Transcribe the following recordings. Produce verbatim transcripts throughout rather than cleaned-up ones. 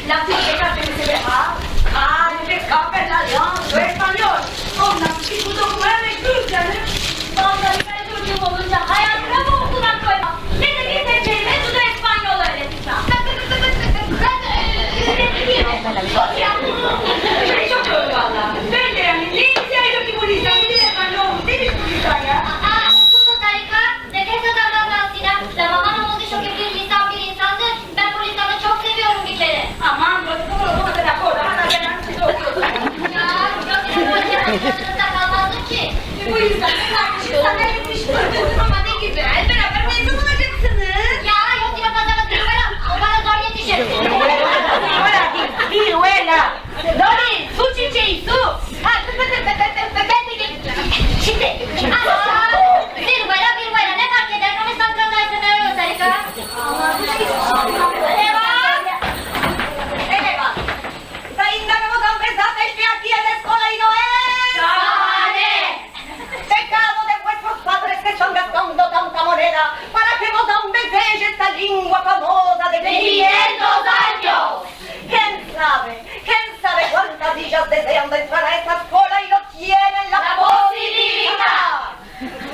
La tiyo de karte de se deja. Ay, de kape la lian, su espanyol. Onda, si pudo mueve, eskucha, ne? Onda, de karte de se deja. Ay, ay, bravo, una prueba. Ne te dize ke me su espanyol, öyle. Aa, sus, Sarika, de ke estaz avlando ansina? La mama no mos disho ke bir insan bir insandır? Ben bu insanı çok seviyorum bir kere. Aman, no te tomes la kola, ana, ya no te tomes. Ya, yo te digo, ya no te kalmazdım ki. Bu insanın kardeşi sana yetişti. Ama ne güzel, beraber mezun olacaksınız. Ya, yo te iba a kazar kontigo, pero o bana zor yetişir. Siruela, siruela. Dori, su çiçeği, su. Ha, şimdi. Aa, bir vela, bir vela, ne fark eder? No me están kazando, Sarika. Eva! Eva! Ainda no vos ambezades este akia en la eskola i no es? Pekado de vuestros padres ke estan gastando tanta moneda para ke vos ambezesh esta lingua famoza de kinyentos anyos. Ken save? Ken save kuantas ijas dezean de entrar a esta eskola i no tienen la posibilidad?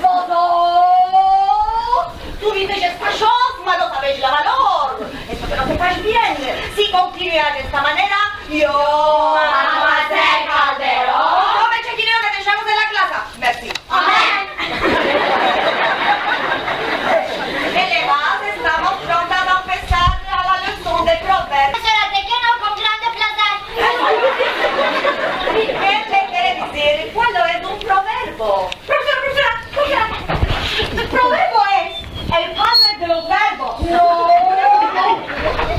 Vozotros tuvistesh esta shosma, no savesh la valor. Esto ke no te faze bien. Si kontinuas de esta manera, yo, Mademuazel Calderón, yo me chekineo ke te echemos de la klasa. Mersi. Amen. Elevas, estamos prontas a empesar la leson de proverbios. Profesora, de ke no? Kon grande plazer. Ke te kere dizir kuando es un proverbio? Profesora, profesora, profesora. Proverbio es el padre de los verbos. No.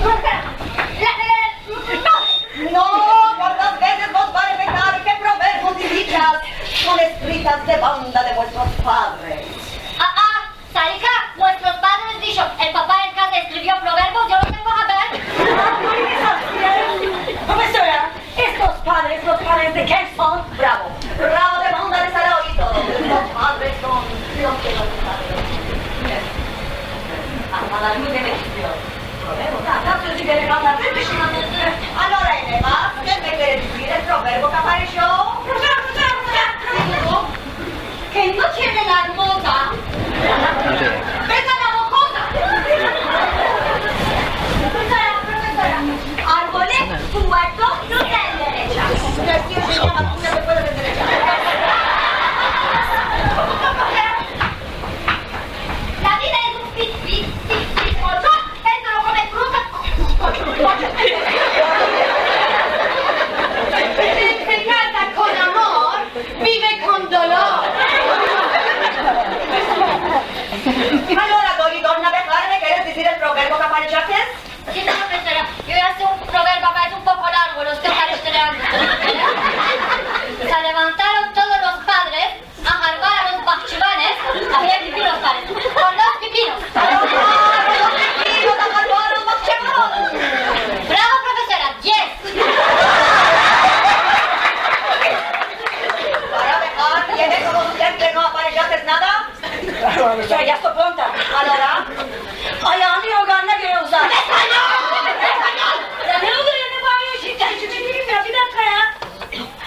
Profesora, la, la, la, no. No, kuantas vezes vos va a repetir ke proverbios i dichas son eskritas de banda de vuestros padres? Aa, Sarika, muestros padres disho, el papa en kaza eskrivio proverbios, yo no tengo haber. Profesora, estos padres, los padres de ken son? Bravo, bravo, de banda de Saraoito. Estos padres son los ke no saven. Ama la luz de Dios. Alora, Elevas, ke me kere dizir el proverbio ke aparesio? Ke no tiene la ermoza. Pesa la mojosa. Profesora, profesora. Arbole fuerto no se enderecha. Pero si se yama, no se puede enderechar. La vida es un pi-, pi-, pi-, pizcochon. Esto no come fruta. Quien se casa con amor, vive con dolor. Alora, Dori, torna a dejarme, keres dizir el proverbio ke aparesio? Si, profesora, yo ya se un proverbio, ama es un poko largo, lo esto aparesio. Se levantaron todos los padres a harbar a los bahchivanes, a ver pipinos, padres, kon los pipinos. Bravo, profesora, diez. Para dejar, tiene todo su tiempo, no aparesio nada. Profesora, ya esto pronta. Alora. Ay, ani o ganna ke uza. Espanyol! Espanyol! Ya ne oldu ya, ne baarıyorsun?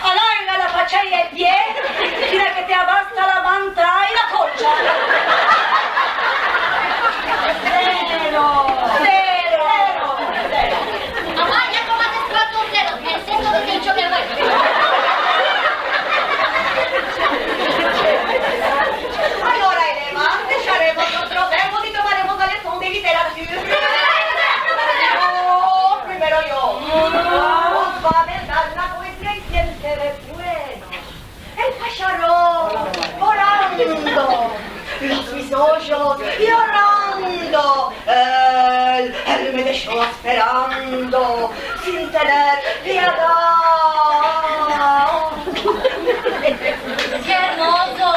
Alarga la paça i el pie, fina ke te abasta la manta i la kolcha. Zero, zero, zero. Ama ya no mas kuatro zeros, el sesto de dicho ke bueno. Alora, Elevas, desharemos los proverbios i tomaremos la leson de literatura. No, primero yo. Vos va a mandar una poezia i siempre de bueno. El pasharon volando, los mis ojos llorando, el, el me desho asperando sin tener piedad. Ke ermozo!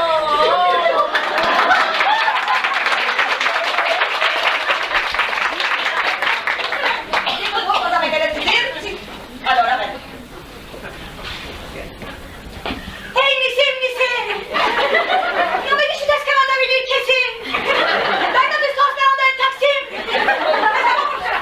Digo, vos me keres dizir? Si. Alora, a ver. Ey, misin, misin! No me dishtes ke vas a venir kesin! Dayda, te esto asperando el taksi! Empesamos, profesora.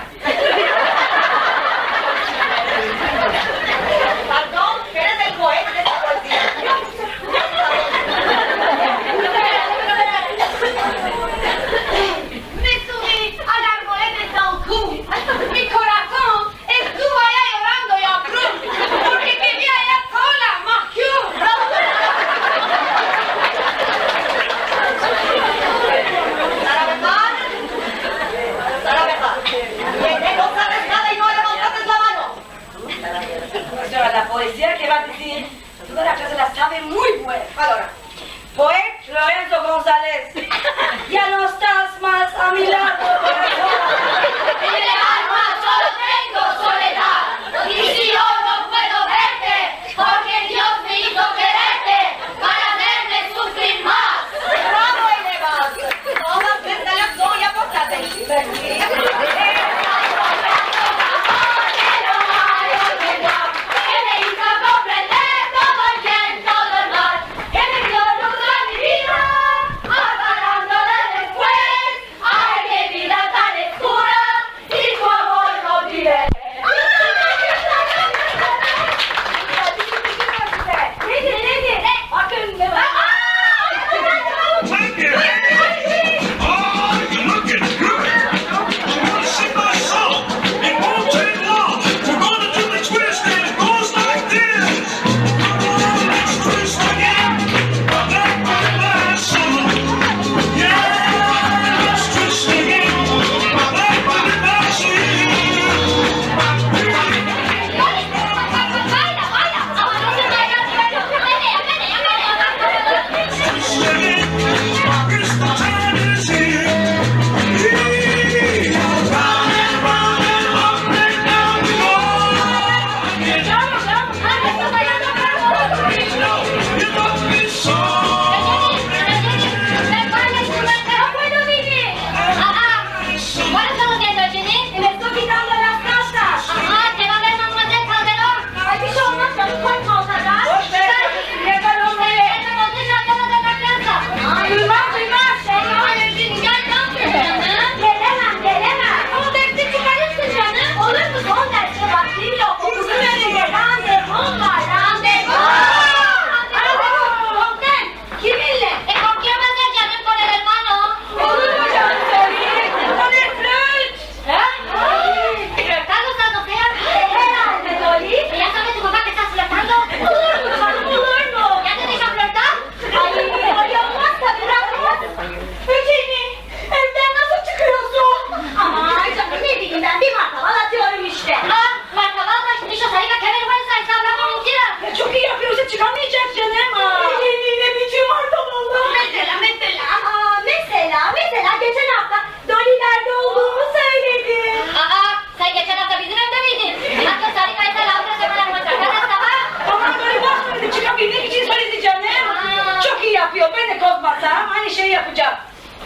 Ani şey yapacam.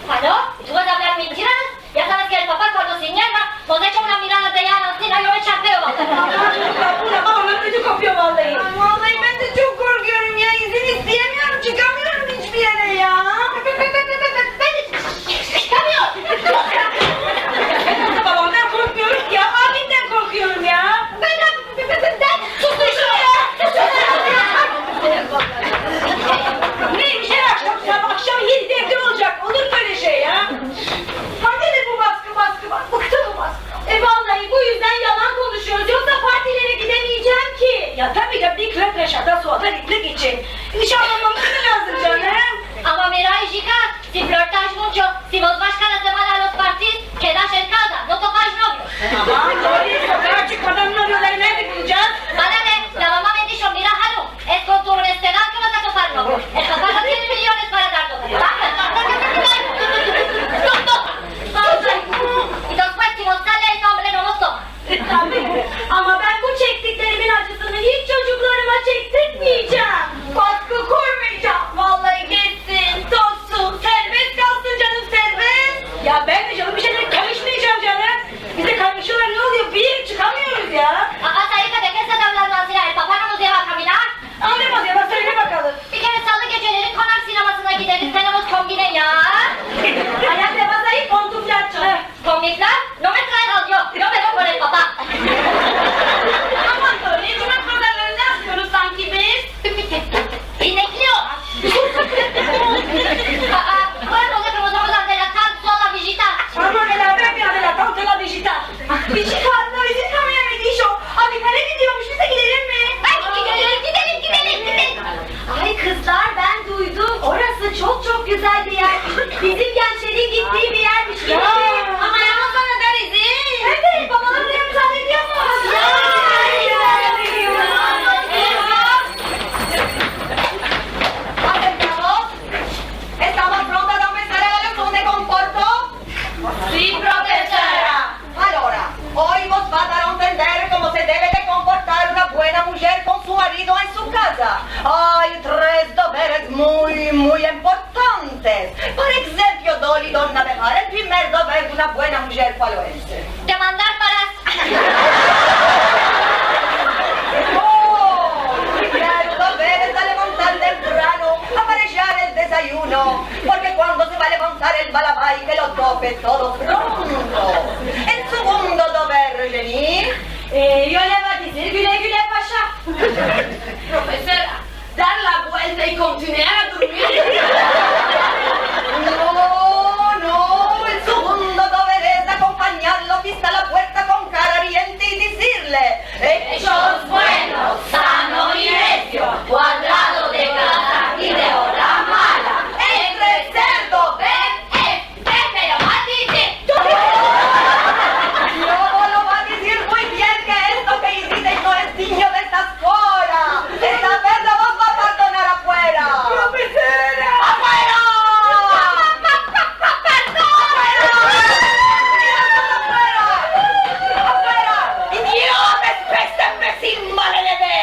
Alo, tu vas a avlar mentiras? Ya saves ke el papa kuando se enerva mos echa una mirada de ya no, si no, yo me çarpeo, valla. Aman, baba, baba, me ödü kopuyo vallahi. Vallahi ben de çok korkuyorum ya, izin isteyemiyorum, çıkamıyorum hiçbir yere ya. Ben de çıkamıyorum. Babamdan korkmuyorum ya, abimden korkuyorum ya. Ben de, ben, ben, ben, susun şunu ya, susun. Neymiş her akşam, sabah akşam yedide evde olacak, olur mu öyle şey ya? Hadi be bu baskı, baskı, bak, bıktım bu baskı. E, vallahi bu yüzden yalan konuşuyoruz. Yoksa partilere gidemeyeceğim ki. Ya tabi ya, bir krep reşata suada riklik için. İnşallah olmaması lazım canım. Ama mira, ijika, si flirtash muncho, si vos vash kada semana a los partis, kedash en kaza, no topash novio. Aman, Doris, sokağa çıkmadan novioları nerede bulacağız? Bana ne, la mama me disho, mira, hanım, es kon tu onestedad ke vas a topar novio. El papa no tiene miliones para dar novio. Bak, bak, bak, bak, bak. Sus, sus. Sus, sus. I despues, si mos sale el nombre, no mos toma. Tabi. Ama ben bu çektiklerimin acısını hiç çocuklarıma çektirmeyeceğim. Baskı kurmayacağım. Vallahi gezsin, tozsun, serbest kalsın canım, serbest. Ya ben de canım bir şeylere karışmayacağım canım. Bize karışıyorlar, ne oluyor? Bir yere çıkamıyoruz ya. Aa, Saika, de ke estas avlando ansi? El papa no mos deva kaminar? Andemos ya, söyle bakalım. Bir kere salı geceleri Konak sinemasına gideriz, tenemos kombine ya. Ay, a te vas a ir kon tu flacho. Komikler, no me traigas yo, yo me voy con el papá. Aman, Toni, cumak pazarlarında yapıyoruz sanki biz. Pinocchio. Aa, bueno, nos vamos a adelantar solo a visitar. Vamos a adelantar, adelantar solo a visitar. Bici kadın o bizim kamera mı diyor? Abi, nereye gidiyormuş? Biz de gidelim mi? Ay, gidelim, gidelim, gidelim, gidelim. Ay kızlar, ben duydum. Orası çok çok güzel bir yer. Bizim gençlerin gittiği bir yermiş. Ya. Ama yalnız bana da rezil. Evet, babalar da müsaade ediyor mu? Ya. Acercaos. Estamos prontas a empesar a la leson de komporto? Si, profesora. Alora, oy vos va a dar a entender komo se deve de komportar una buena mujer kon su marido en su kaza. Ay tres doveres muy, muy importantes. Por enshemplo, Doli, dona Behar, el primer dover de una buena mujer, kualo es? Demandar paras. Oh, el primer dover es a levantar temprano, a aparejar el dezayuno. Porke kuando se va a levantar el balabai, ke lo tope todo pronto. El segundo dover, Jeni. E, yo le vo a dizir güle güle, paşa. Profesora, dar la buelta i kontinuar a durmir. No, no, el segundo dover es akompanyarlo fisto a la puerta kon kara riente i dizirle: Echos buenos, sano i rezio, kuadrado de kaza i de ora mala, el terser dover es, es, me lo va a dizir. Yo vo lo va a dizir muy bien ke esto ke izites no es dinyo de esta eskola. Esta vez no vos va a pardonar afuera. Profesora. Afuera. Afuera. Afuera. Afuera. Idiotes, pestenme sin valere de.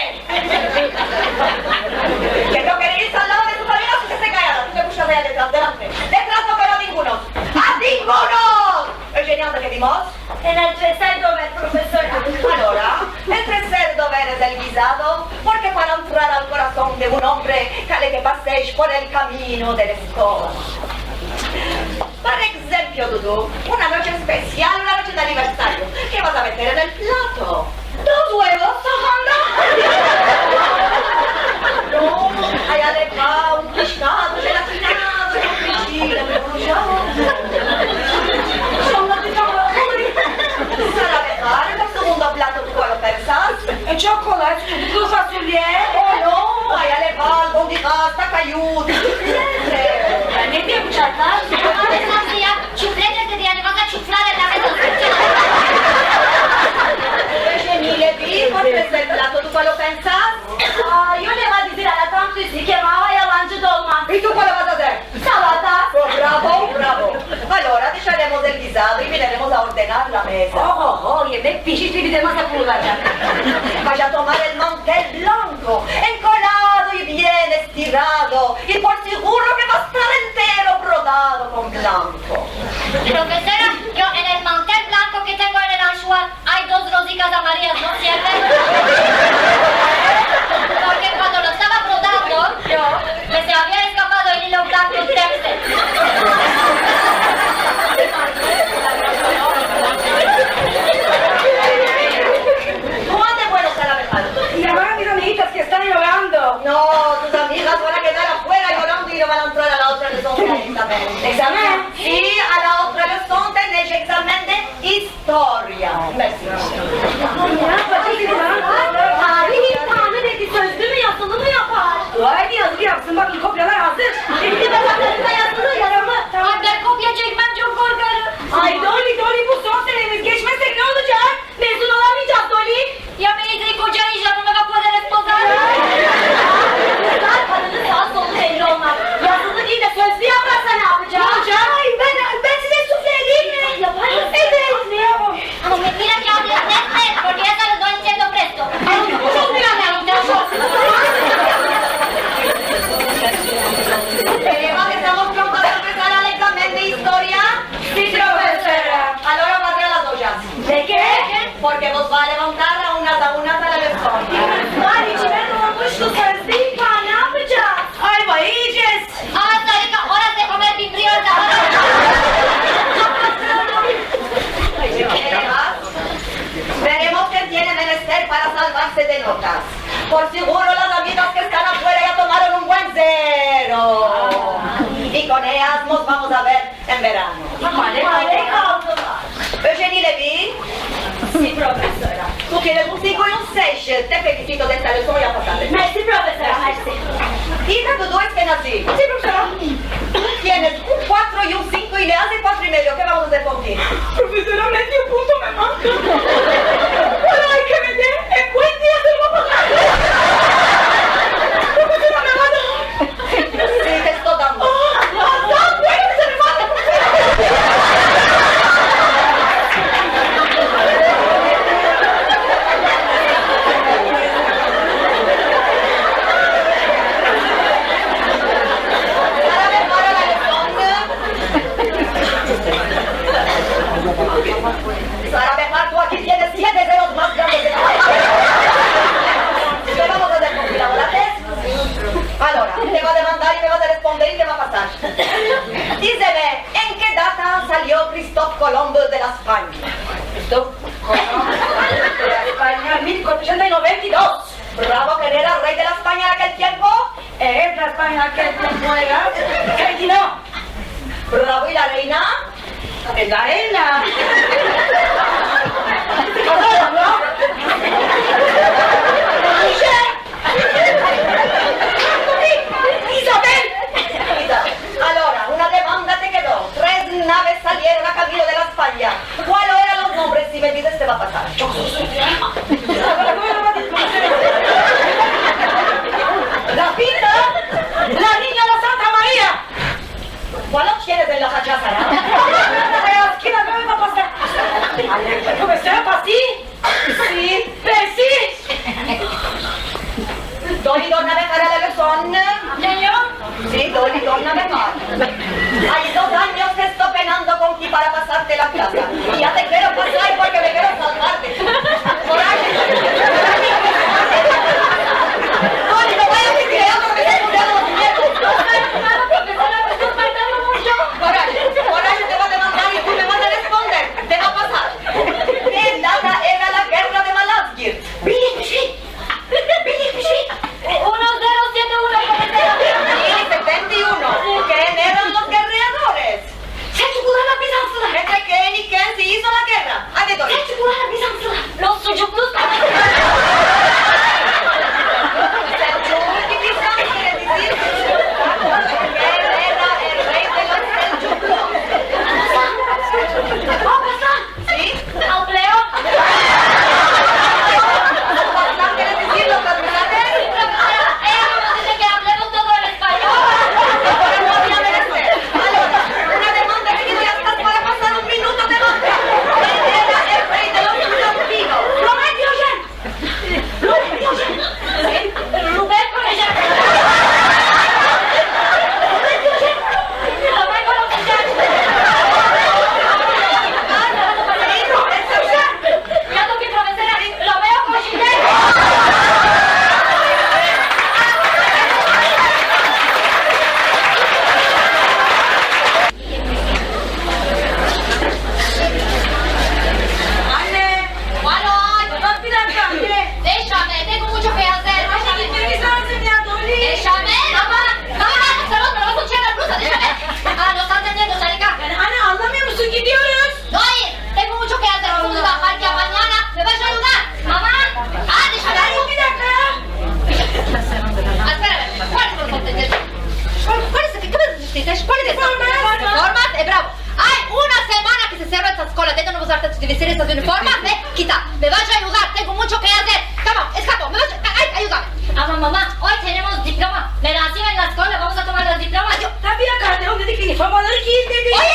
Ke no kereis al lado de sus amigas, ke se kayara. Tu te pushas aya detras, delante. Detras no kero a dingunos. A dingunos! Eugenia, onde kedimos? En el terser dover, profesora. Alora, el terser dover es el gizado, porke para entrar al korason de un ombre kale ke pasesh por el kamino de la eskola. Por enshemplo, Dudu, una noche espesial, una noche de aniversario. Ke vas a meter en el plato? Dos uevos, sajanda. No, aya le va un peshkado jelatinado, un peshkado, un peshkado. Son los peshkados. Para dejar el segundo plato, tu kualo pensas? E, çokolad, kuru fasulye. Oh, no, aya le va albondigas, takayut. Ya, ne diyor bu çarklar? Ama esas ya, çufletes de diye, vas a çuflar en la mesa. Eugenia, le digo, el terser plato, tu kualo pensas? A, yo le vo a dizir a la tantu si ke mava yalancı dolma. I tu kualo vas a azer? Salata. Oh, bravo, bravo. Alora, desharemos el gizado i veneremos a ordenar la mesa. Oh, oh, oh, yemek pişti, bir de masa kurulacak. Vas a tomar el mantel blanko, enkolado i bien estirado, i por siguro ke va a estar entero Profesora, yo en el mantel blanko ke tengo en el anshua ay dos rozikas amariyas, no sirve? Porke kuando lo estava frodando, yo, me se avia eskapado el ilo blanko del textil. Komo te puedo ayudar? Me llaman mis amiguitas ke estan yorando. No, tus amigas van a kedar afuera yorando i no van a entrar a la otra leson de egzamen. ¿Egzamen? Si, a la otra leson tenesh egzamen de istoria. Mersi. Ay, tamin et, sözlü mü, yazılı mı yapar? Ay, ne yazık yapsın, bakın kopyalar hazır. Benim de bardaklarım da yazılı, yazılı. Ay, ben kopya çekmem, çok korkarım. Ay, Doli, Doli, bu son senemiz. Geçmezsek ne olacak? Mezun olamayacağız, Doli. Ya me hice koca iş, ya no me va a poder esposar. Kızlar, kadının sağ solu belli olmaz. Yazılı değil de sözlü yaparsa ne yapacağız? Ne olacak? Ay, ben, ben size sufle edeyim mi? Yaparız. Evet. Ama me tira ke hable lento, porke ya se lo esto ay dizendo presto. Ay, mucho cuidado, mucho. Veremos ke estamos prontos a empesar el egzamen de istoria. Si, profesora. Alora, badre las ojas. De ke? Porke vos va a levantar a unas a unas a la leson. Ay, içime dolmuştu, sözlü, ne yapacağız? Ay, va, iyicez. Ay, Sarika, horas de komer, bin briyoz, horas. Veremos ken tiene menester para salvarse de notas. Por siguro las amigas ke estan afuera ya tomaron un buen zero. I kon eyas mos vamos a ver en verano. Vale, vale. Eugenie Levy. Si, profesora. Tu tienes un sinko i un sesh. Te felisito de esta leson ya pasada. Mersi, profesora, mersi. Ida, tu, tu eres Kenazi. Si, profesora. Tu tienes un kuatro i un sinko i le azes kuatro i medio. Ke vamos a azer por ti? Profesora, medio punto me manka. Pero ay ke me de, en buen dia se lo vo a pagar. Profesora, me va a dar. Si, te esto dando. Sara Bejar, tu aki tienes siete zeros mas grandes de la... Te vamos a azer konpilador. Alora, te va a demandar i te va a responder i te va a pasar. Dizeme, en ke data salio Kristof Kolomb de la Espanya? Kristof Kolomb de la Espanya, mil kuatrosientos noventa i dos. Bravo, ken era rey de la Espanya en akel tiempo? Eh, la Espanya en akel tiempo era Ferdinand. Bravo, i la reina? La reina. Isabel. Isabel. Alora, una demanda te kedo. Tres naves salieron a kamino de la Espanya. Kualos eran los nombres? Si me dizes, te va a pasar. La Pinta, la Ninya, la Santa Maria. Kualos tienes en la fachaza, no? Ay, es ke no me va a pasar. Ay, profesora, pasi? Si, pasi. Doli, dona me para la leson. Ya, ya. Si, Doli, dona me para. Ay dos anyos ke esto penando kon ti para pasarte la klasa. I ya te kero pasar porke me kero salvarte. Koraje. Doli, no vayas a tirar porke te he estudiado los nietos. Koraje, koraje, te va a demandar i tu me vas a responder. Te va a pasar. Ke data era la gerra de Malazgirt? Bilik bishik. Bilik bishik. Uno zero siete uno, profesora. Si, setenta i uno. Ken eran los gerreadores? Selchuklada, bizanslılar. Eskola, dedo no vos arta de vestir esas uniformas, ve, kita. Me vas a ayudar, tengo muncho ke azer. Tamam, eskapo, me vas a, ay, ayudame. Ama mama, oy tenemos diploma. Me resiven en la eskola, vamos a tomar la diploma. Ay, yo, tabi, kardeşim dedi ki uniformaları giyin dedi. Oy,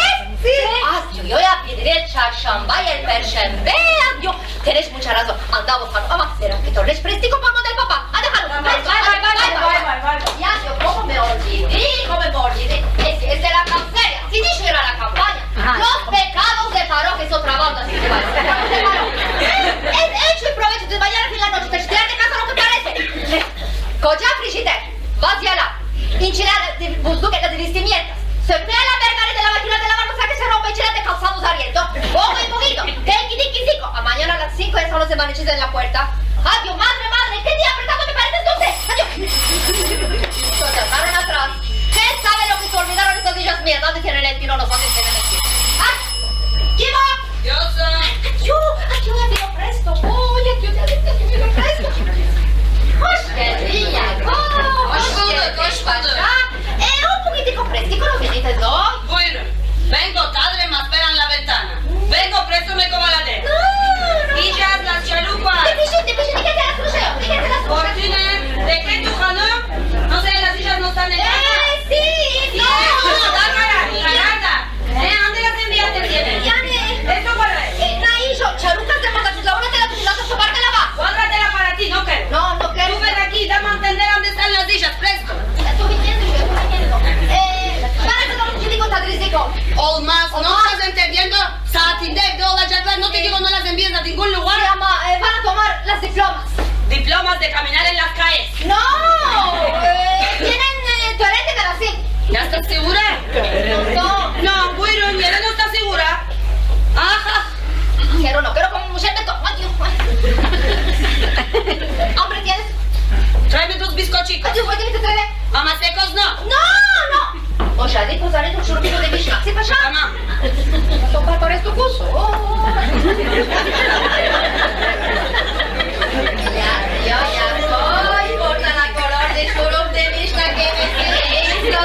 si. Ay, yo, yo ya pidri el çarşamba i el perşembe, ay, yo. Tenesh muncha razon. Andamos, ama mira ke tornesh prestiko por manda el papa. Ay, dejalo. Bay, bay, bay, bay, bay, bay, bay. Ya, yo, komo me olvidi, komo me olvidi. Es, es de la kanseria. Si disho ir a la kampanya. Aha. Los pekados de Faro, ke es otra banda, si te vas. Es, es echo el provecho de manyana en la noche, te estirar de kaza lo ke parese. Koca frijider, vaziyala, inchilar de buzluk, de vistimientas. Sopla la mergari de la makina de lavar, no sea ke se rompa, inchilar de kalsados ariento. Pogo i pogito, tenki dinki ziko. A manyana a las sinko ya estan los emanichis en la puerta. Adio, madre, madre, ke dia apretado me pareses, no se. Adio. Se echaron atras. Ke save lo ke se olvidaron esos ijos mios? Donde tienen el tiro, no se tienen el tiro. Ay, kimo? Yo soy. Adio, adio, ya vino presto. Oy, adio, ya vino presto. Hoş geldin, Yakob. Hoş bulduk, hoş bulduk. E, un pokitiko prestiko, no vinites oy? Buyurun. Vengo tadre, me asperan en la ventana. Vengo presto, me kovaladero. No, no. Ijos, las charupas. Depişin, depişin, dikkat et, las kuşa, dikkat et, las kuşa. Fortuna, de ke tu hanım? No se, las ijos no estan en kaza. E, si, no. Si, no, larga, larga. E, ande las enviates? Yani. Esto para el. E, na ijo, charupas de manga, la una te la, la, la, la, la, la. Kuadratela para ti, no kero. No, no kero. Tu ven aki, dame a entender ande estan las ijos, presto. Esto viniendo, yo esto viniendo. E, para ke no, yo digo, tadriziko. Olmaz, no estás entendiendo? Saatinde evde olacaklar, no te digo no las envies a ningun lugar. Se yama, e, van a tomar las diplomas. Diplomas de kaminar en las kayes. No, e, tienen, e, tören de Brasil. Ya estas segura? No. No, buyurun, yere no esta segura. Aha. Kero, no kero, komo mujer me to-, ay, Dio. Hambre tienes? Trayme dos bizkochikos. Ay, Dio, ay, Dio, te trae. Ama sekos no. No, no. O sea, di, pues, dame un churrito de vişna. Si, pasha. Tamam. Topar para esto kuso. Ya, ya, ya, no importa la kolor de şurup de vişna ke me isto.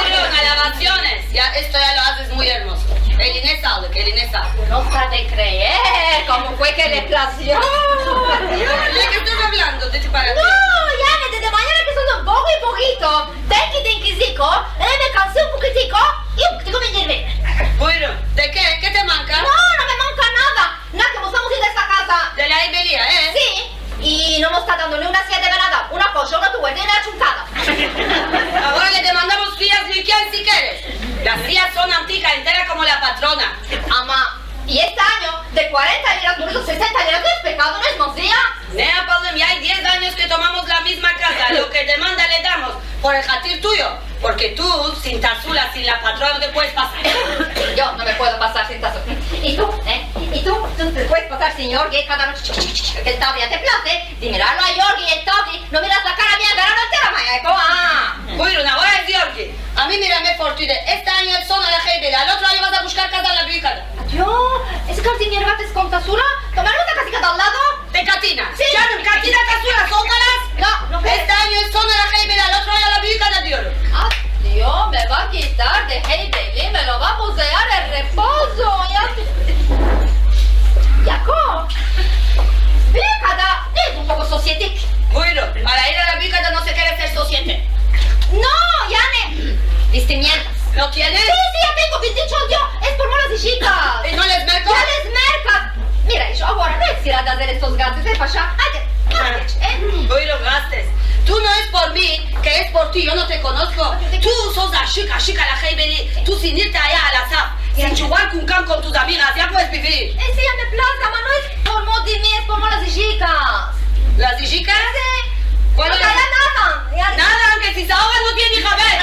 Buyurun, alabasiones. Ya, esto ya lo azes muy ermozo. Eline sağlık, eline sağlık. No saves kreer komo fue ke le plazio. De ke estas avlando? De ti para ti. No, yani, de, de manyana ke esto es un pogo i pogito. Tenki dinki ziko, e, me kanse un pokitiko, i un pokitiko me endirve. Buyurun, de ke? Ke te manka? No, no me manka nada. Na ke mos estamos en esta kaza. De la Eybelia, e? Si. I no mos esta dando ni una sia de ganado, una koşa, una tuverna, ni una chunkada. Agora le demandamos sias, ni ken si keres. Las sias son antigas, entera komo la patrona. Ama, i este anyo, de kuarenta liras, por esos sesenta liras, no es pekado, no es masia. Ne yapalım, ya ay diez anyos ke tomamos la mizma kaza, lo ke demanda le damos, por el hatir tuyo. Porke tu, sin Tasula, sin la patrona, no te puedes pasar. Yo no me puedo pasar sin Tasula. I tu, e? I tu, tu te puedes pasar sin Yorgi kada noche, ke el tavli ya te plaze. Di mirarlo a Yorgi, el tavli, no miras la kara mia, verano entero, maya, e, komo, a. Buyurun, agora es Yorgi. A mi mirame Fortuna, este anyo el sona la Heybeli, al otro anyo vas a bushkar kaza en la Büyükada. Adio, ese kazimierbates kon Tasula, tomaremos la kazika de al lado. Te katina. Si. Canım, katina, Tasula, soltalas. No, no puedo. Este anyo el sona la Heybeli, al otro anyo la Büyükada diyorum. Adio, me va a kitar de Heybeli, me lo va a musear el reposo. Ya. Yakob, Büyükada no es un pogo sosyetik? Buyurun, para ir a la Büyükada no se kere ser sosyete. No, yani, vistimientas. No tienes? Si, si, ya tengo, bendito Dios, es por molas ijikas. I no les merkas? Ya les merkas. Mira, ijo, agora no es ir a azer estos gastes, e, pasha. Ayde, ayde, e? Buyurun, gastes. Tu no es por mi, ke es por ti, yo no te konosko. Tu sos ashik, ashik a la Heybeli, tu sin irte aya a la Saf, sin djugar kun kan kon tus amigas, ya puedes bivir. E, si ya me plaz, ama no es por mot de mi, es por mot las ijikas. Las ijikas? Si. Kualo? Nada, nada. Nada, anke si se ahogan no tiene ni haber.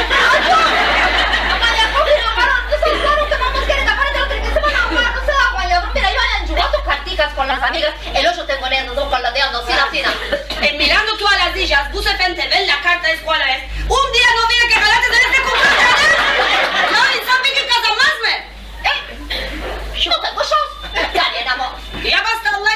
Ama ya, no se ahogaron, no se ahogaron, ke vamos a kere, aparte de lo ke se van a ahogar, no se ahogan, ya, mira, yo ayan djugado kartikas kon las amigas, el ojo tengo en el dedo, kon la de asina, asina. E, mirando tu a las ijas, bu sefer te ven la karta, es kual es. Un dia no vine ke galates en este konkurso, e? No, insan, bike kazanmaz mı? E, no tengo şans. Ya, bien, amor. Ya basta, Allah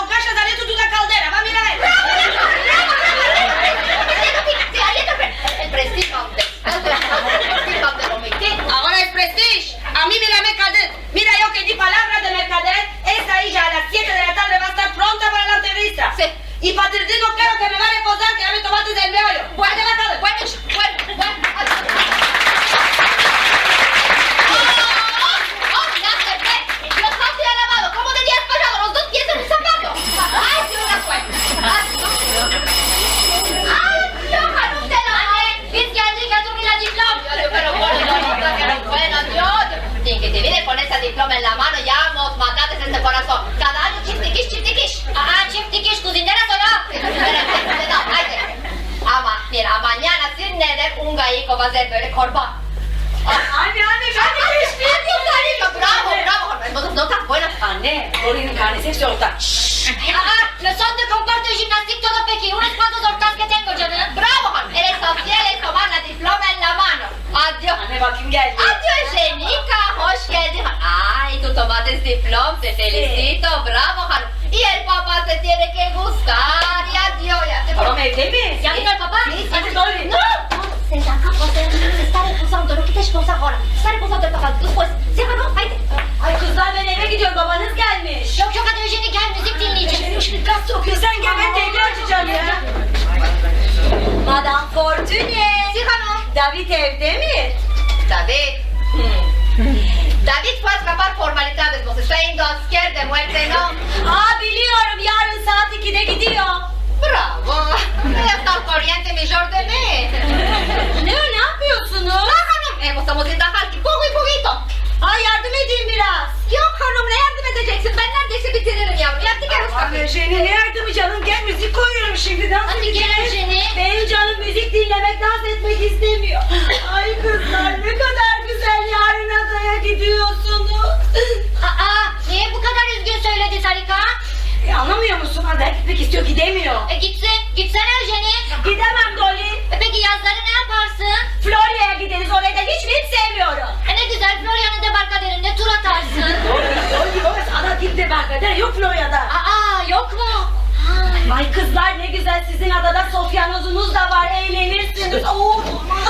o kaşas ale tutu una kaldera. Va, mira, a ver. Bravo, bravo, bravo, bravo. El prestij, el prestij, el prestij, el prestij. Agora el prestij. A mi me lame Kadir. Mira, yo ke di palavra de merkader, esta ija a las siete de la tarde va a estar pronta para la entrevista. Si. I pa tirdi no kero ke me va a repozar, ke ya me tomates del meoyo. Bueno, bueno, bueno, bueno. Oh, oh, ya se ve. Dios santo y alabado. Komo de diez pajado, los dos pies en un sapato. Ay, Dios, la fue. Ay, Dios. Ay, Dios, Hanum de la Biz geldik, getirdik la diplom. Ya, yo, pero bueno, yo, yo, pero bueno, yo, yo. Tin ke te vine kon esa diplom en la mano, ya mos matates este korason. Kada anyo çift dikiş, çift dikiş. Aa, çift dikiş, kuzinera soy yo. Espera, espera, espera, ayde. Ama, mira, manyana sin neder un gayiko va a ser böyle korban. Anne, anne, ben de keşfettim. Bravo, bravo. Entonces, no tan buena. Anne, oraya karnesi eksik orta. Aa, no son de comparto jimnastik todo peki. Unos kuantos ortas ke tengo, canım. Bravo, hanım. Eres sosyal, es tomar la diploma en la mano. Adio. Anne, bak kim geldi. Adio, Jenika, hoş geldin. Ay, tu tomates diplom, te felisito, bravo, hanım. I el papa se tiene ke gustar, i adio, ya te... Babam evde mi? Ya vino el papá. Si, si, si. No, no, se está repozando, no kites koza agora. Está repozando el papá, después. Se va, no, haydi. Ay kızlar, ben eve gidiyorum, babanız gelmiş. Yok, yok, hadi Eugenia, gel, müzik dinleyeceğiz. David evde mi? David? Hmm. David fue a eskapar formalitades, no se esta yendo a asker de muerte, no. Aa, biliyorum, yarın saat ikide gidiyor. Bravo. Esta al koriente mijor de mi. Ne o, ne yapıyorsunuz? Aa, hanım, e, estamos yendo a Halki, pogo a pogo. Aa, yardım edeyim biraz. Yok hanım, ne yardım edeceksin? Ben neredeyse bitiririm yavrum. Yaptık ya. Aman Ejeni, ne yardımı canım? Gel, müzik koyuyorum şimdi, dans edeceğiz. Hadi gel Ejeni. Benim canım müzik dinlemek, dans etmek istemiyor. Ay kızlar, ne kadar güzel, yarın adaya gidiyorsunuz. Aa, niye bu kadar üzgün söyledi Sarika? E, anlamıyor musun? Adaya gitmek istiyor, gidemiyor. E, gitsin, gitsene Ejeni. Gidemem Doli. E, peki yazları ne yaparsın? Florya'ya gideriz, orayı da hiç, hiç sevmiyorum. E, ne güzel, Florya'nın debarkaderinde tur atarsın. Doli, Doli, orası ada diil, debarkader yok Florya'da. Aa, yok mu? Ay kızlar, ne güzel, sizin adada sofyanozunuz da var, eğlenirsiniz. Oo.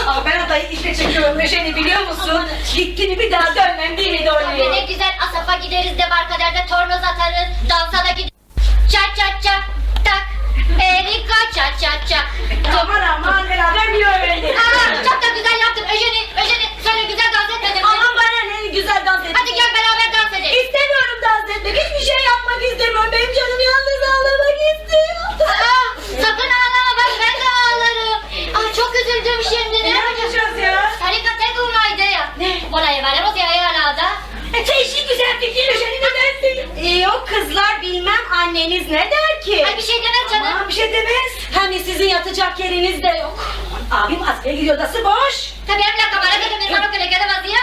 Aa, ben adayı iple çekiyorum Ejeni, biliyor musun? Gittim mi bir daha dönmem, değil mi Doli? Ay, ne güzel, Asaf'a gideriz, debarkaderde tornoz atarız, dansa da gideriz. Ça, ça, ça, tak. Erika, ça, ça, ça. Aman, aman, beraber mi öyle? Aa, çok da güzel yaptın. Ejeni, Ejeni, sen de güzel dans etmedin mi? Aman, bana ne, güzel dans ettim. Hadi gel, beraber dans edelim. İstemiyorum dans etmek. Hiçbir şey yapmak istemiyorum. Benim canım yalnız ağlamak istiyor. Aa, sakın ağlama, bak ben de ağlarım. Aa, çok üzüldüm şimdi. E, ne yapacağız ya? Sarika, tengo una idea. Ne? Pues la llevaremos de ahí a la ada. E, değişik güzel fikir, Ejeni, ne dersin? E, yok kızlar, bilmem, anneniz ne der ki? Ay, bir şey demez canım. Aman, bir şey demez. Hem de sizin yatacak yeriniz de yok. Abim askere gidiyor, odası boş. Tabii, hem la cámara de mi hermano que le queda vacía.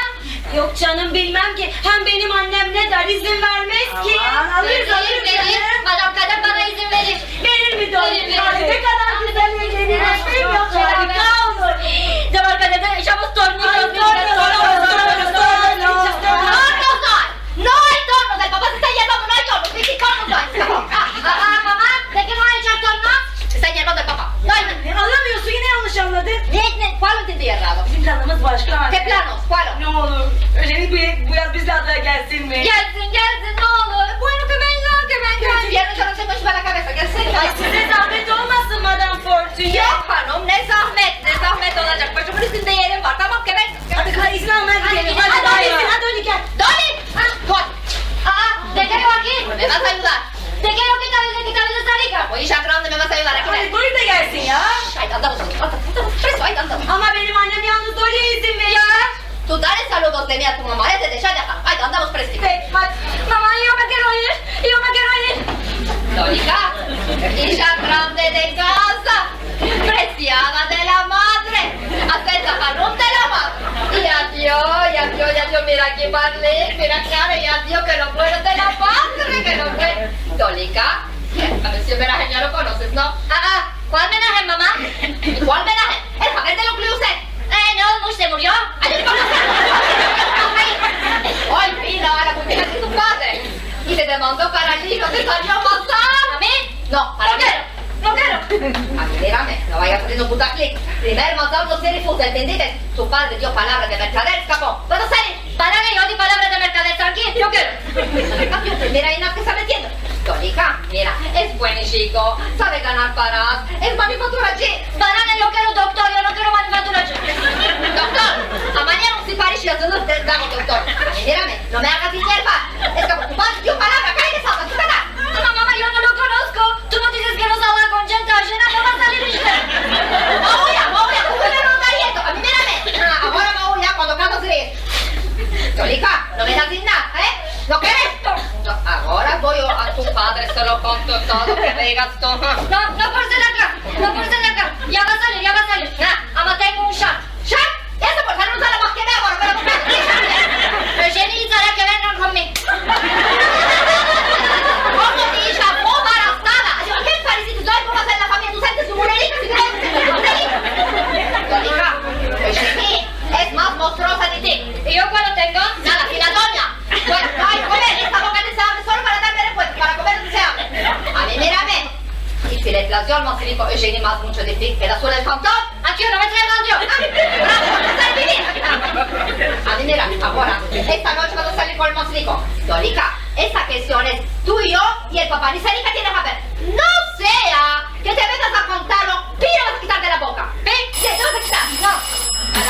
Yok canım, bilmem ki. Hem benim annem ne der, izin vermez ki. Aman, alırız, alırız canım. Verir, verir. Madam Kader bana izin verir. Verir mi Doli? Verir, verir. Ay, ne kadar güzel eğleniriz. Ay, yok, harika olur. Debarkaderde echamos tornillos. Ay, tornillos, tornillos, tornillos. Tornillos no hay. No hay tornillos. El papá se está llevando, no hay tornillos. Peki, tornillos no hay. Aa, aa, mama, de ke van a echar tornillos? Se está llevando el papá. No hay. E, anlamıyorsun, yine yanlış anladın. Ne, ne? Kual entendi errado? Bizim planımız başka. Ke planos? Kual? Ne olur, Ejeni bu, bu yaz bizle adaya gelsin mi? Gelsin, gelsin, ne olur. Bueno, que venga, que venga. Viernes de noche no se me suba la cabeza, gelsin. Ay, size zahmet olmasın, Madam Fortune. Yok hanım, ne zahmet, ne zahmet olacak. Başımın üstünde yerim var, tamam, que venga. Hadi, hadi, izin almaya gidelim. Hadi, hadi, hadi, hadi, hadi, gel. Doli! Ha, Doli! Aa, de ke yo aki? Me vas a ayudar. De ke yo ke kabido, ke kabido Sarika? O inşa grande, me vas a ayudar. Aki, ven. Ay, Doli de gelsin ya. Şşş, ayda andamos, andamos, andamos, presto, ayda andamos. Ama benim annem yalnız Doli'ye izin verir. Ya, tu dale saludos de mi a tu mama, ya te deşa de atar. Ayda andamos, presto. Peki, hadi. Mama, yo me kero ir, yo me kero ir. Dolika, inşa grande de kaza. Presiada de la madre. Aseta hanım de la madre. Ya Dio, ya Dio, ya Dio, mira ki barlik, mira kare, ya Dio, ke lo bueno de la madre, ke lo bueno. Dolika, a ver si el Menahem ya lo conoces, no? Aa, kual Menahem, mama? Kual Menahem? El haber de lo kluse. E, ne olmuş, se muryo? Ay, el papá se muryo. Ay, mira, a la cocina de tu padre. I te demando karalijo, te salio mazal. A mi? No, para mi. Rokero, rokero. A mi, mirame, no vayas aziendo putaklik. Primer mazal no se refuza, entendiste? Tu padre dio palavra de merkader, eskapo. Puedo salir? Bana ne, yo di palavra de merkader, trankil, rokero. Ay, Dios, mira, ay, no te esta metiendo. Dolika, mira, es buen chiko, save ganar paras, es manifaturacı. Bana ne, yo kero doktor, yo no kero manifaturacı. Doktor, a manera un sipariş yazılı de, dame, doktor. A mi, mirame, no me agas enervar. Eskapo, tu padre dio palavra, kay de salta, tu kadar. Ama mama, yo no lo konosko. Tu no dizes ke no salga kon djente ajena, no va a salir işte. Mauya, mauya, tu primero no te ayento, a mi mirame. Ha, agora mauya, kuando kazas res. Dolika, no me das nada, e? No keres? No, agora vo yo a tu padre, se lo konto todo, ke vegas tu. No, no por ser aka, no por ser aka. Ya va a salir, ya va a salir. Ha, ama tengo un şart. Şart? Esto por ser un sala mas ke me agora, pero por ser un şart. Ejeni i Sara ke vengan kon mi. Omo, ti isha, vo barastada. Azi, ke parisite, zor, vo barastada la famiya, tu sabes ke su mulerika, si mulerika. Dolika, Ejeni es mas mostroza de ti. I yo kual tengo? Nada, si la donya. Bueno, no ay komer, esta boka no se avre solo para darme repuesto, para komer no se avre. A mi mirame. I si la inflasion mas riko, Ejeni, mas muncho de ti, keda solo el fantom. Aki no me traigas yo. A mi, mira, agora, esta noche vas a salir kon el mas riko. Dolika, esta kestion es tu i yo i el papa. Ni Sarika tiene haber. No sea ke te vengas a kontarlo, piro vas a kitar de la boka. Ve, te, te vas a kitar. No. A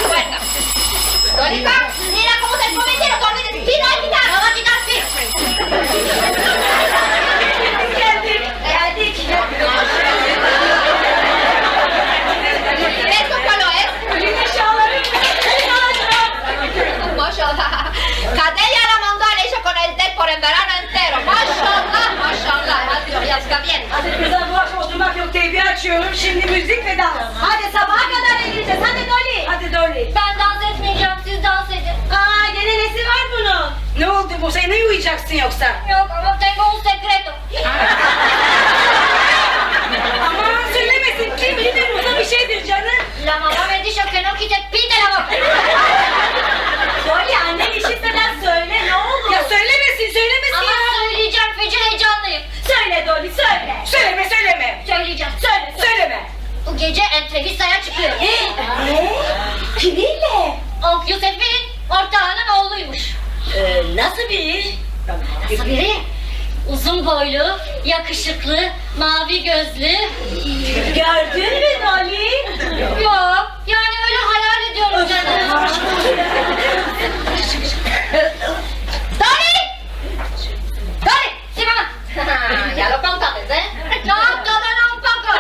Şimdi müzik ve dans. Hadi sabaha kadar eğleneceğiz. Hadi Doli. Hadi Doli. Ben dans etmeyeceğim, siz dans edin. Aa, gene nesi var bunun? Ne oldu bu? Sen ne uyuyacaksın yoksa? Yok, ama tengo un sekreto. Aman söylemesin. Kim bilir, o da bir şeydir canım. La mama me disho ke no kite pit de la boka. Doli, annen işitmeden söyle, ne olur. Ya söylemesin, söylemesin ya. Ama söyleyeceğim, feci heyecanlıyım. Söyle Doli, söyle. Söyleme, söyleme. Söyleyeceğim. Söyle, söyle. Söyleme. Bu gece entrevistaya çıkıyorum. He? Ne? Kiminle? Onk Yusef'in ortağının oğluymuş. Ee, nasıl biri? Nasıl biri? Uzun boylu, yakışıklı, mavi gözlü. Gördün mü Doli? Yok, yani öyle hayal ediyorum canım. Doli! Doli! Si, mama. Ya lo kontates, e? No, todavia no, un poko.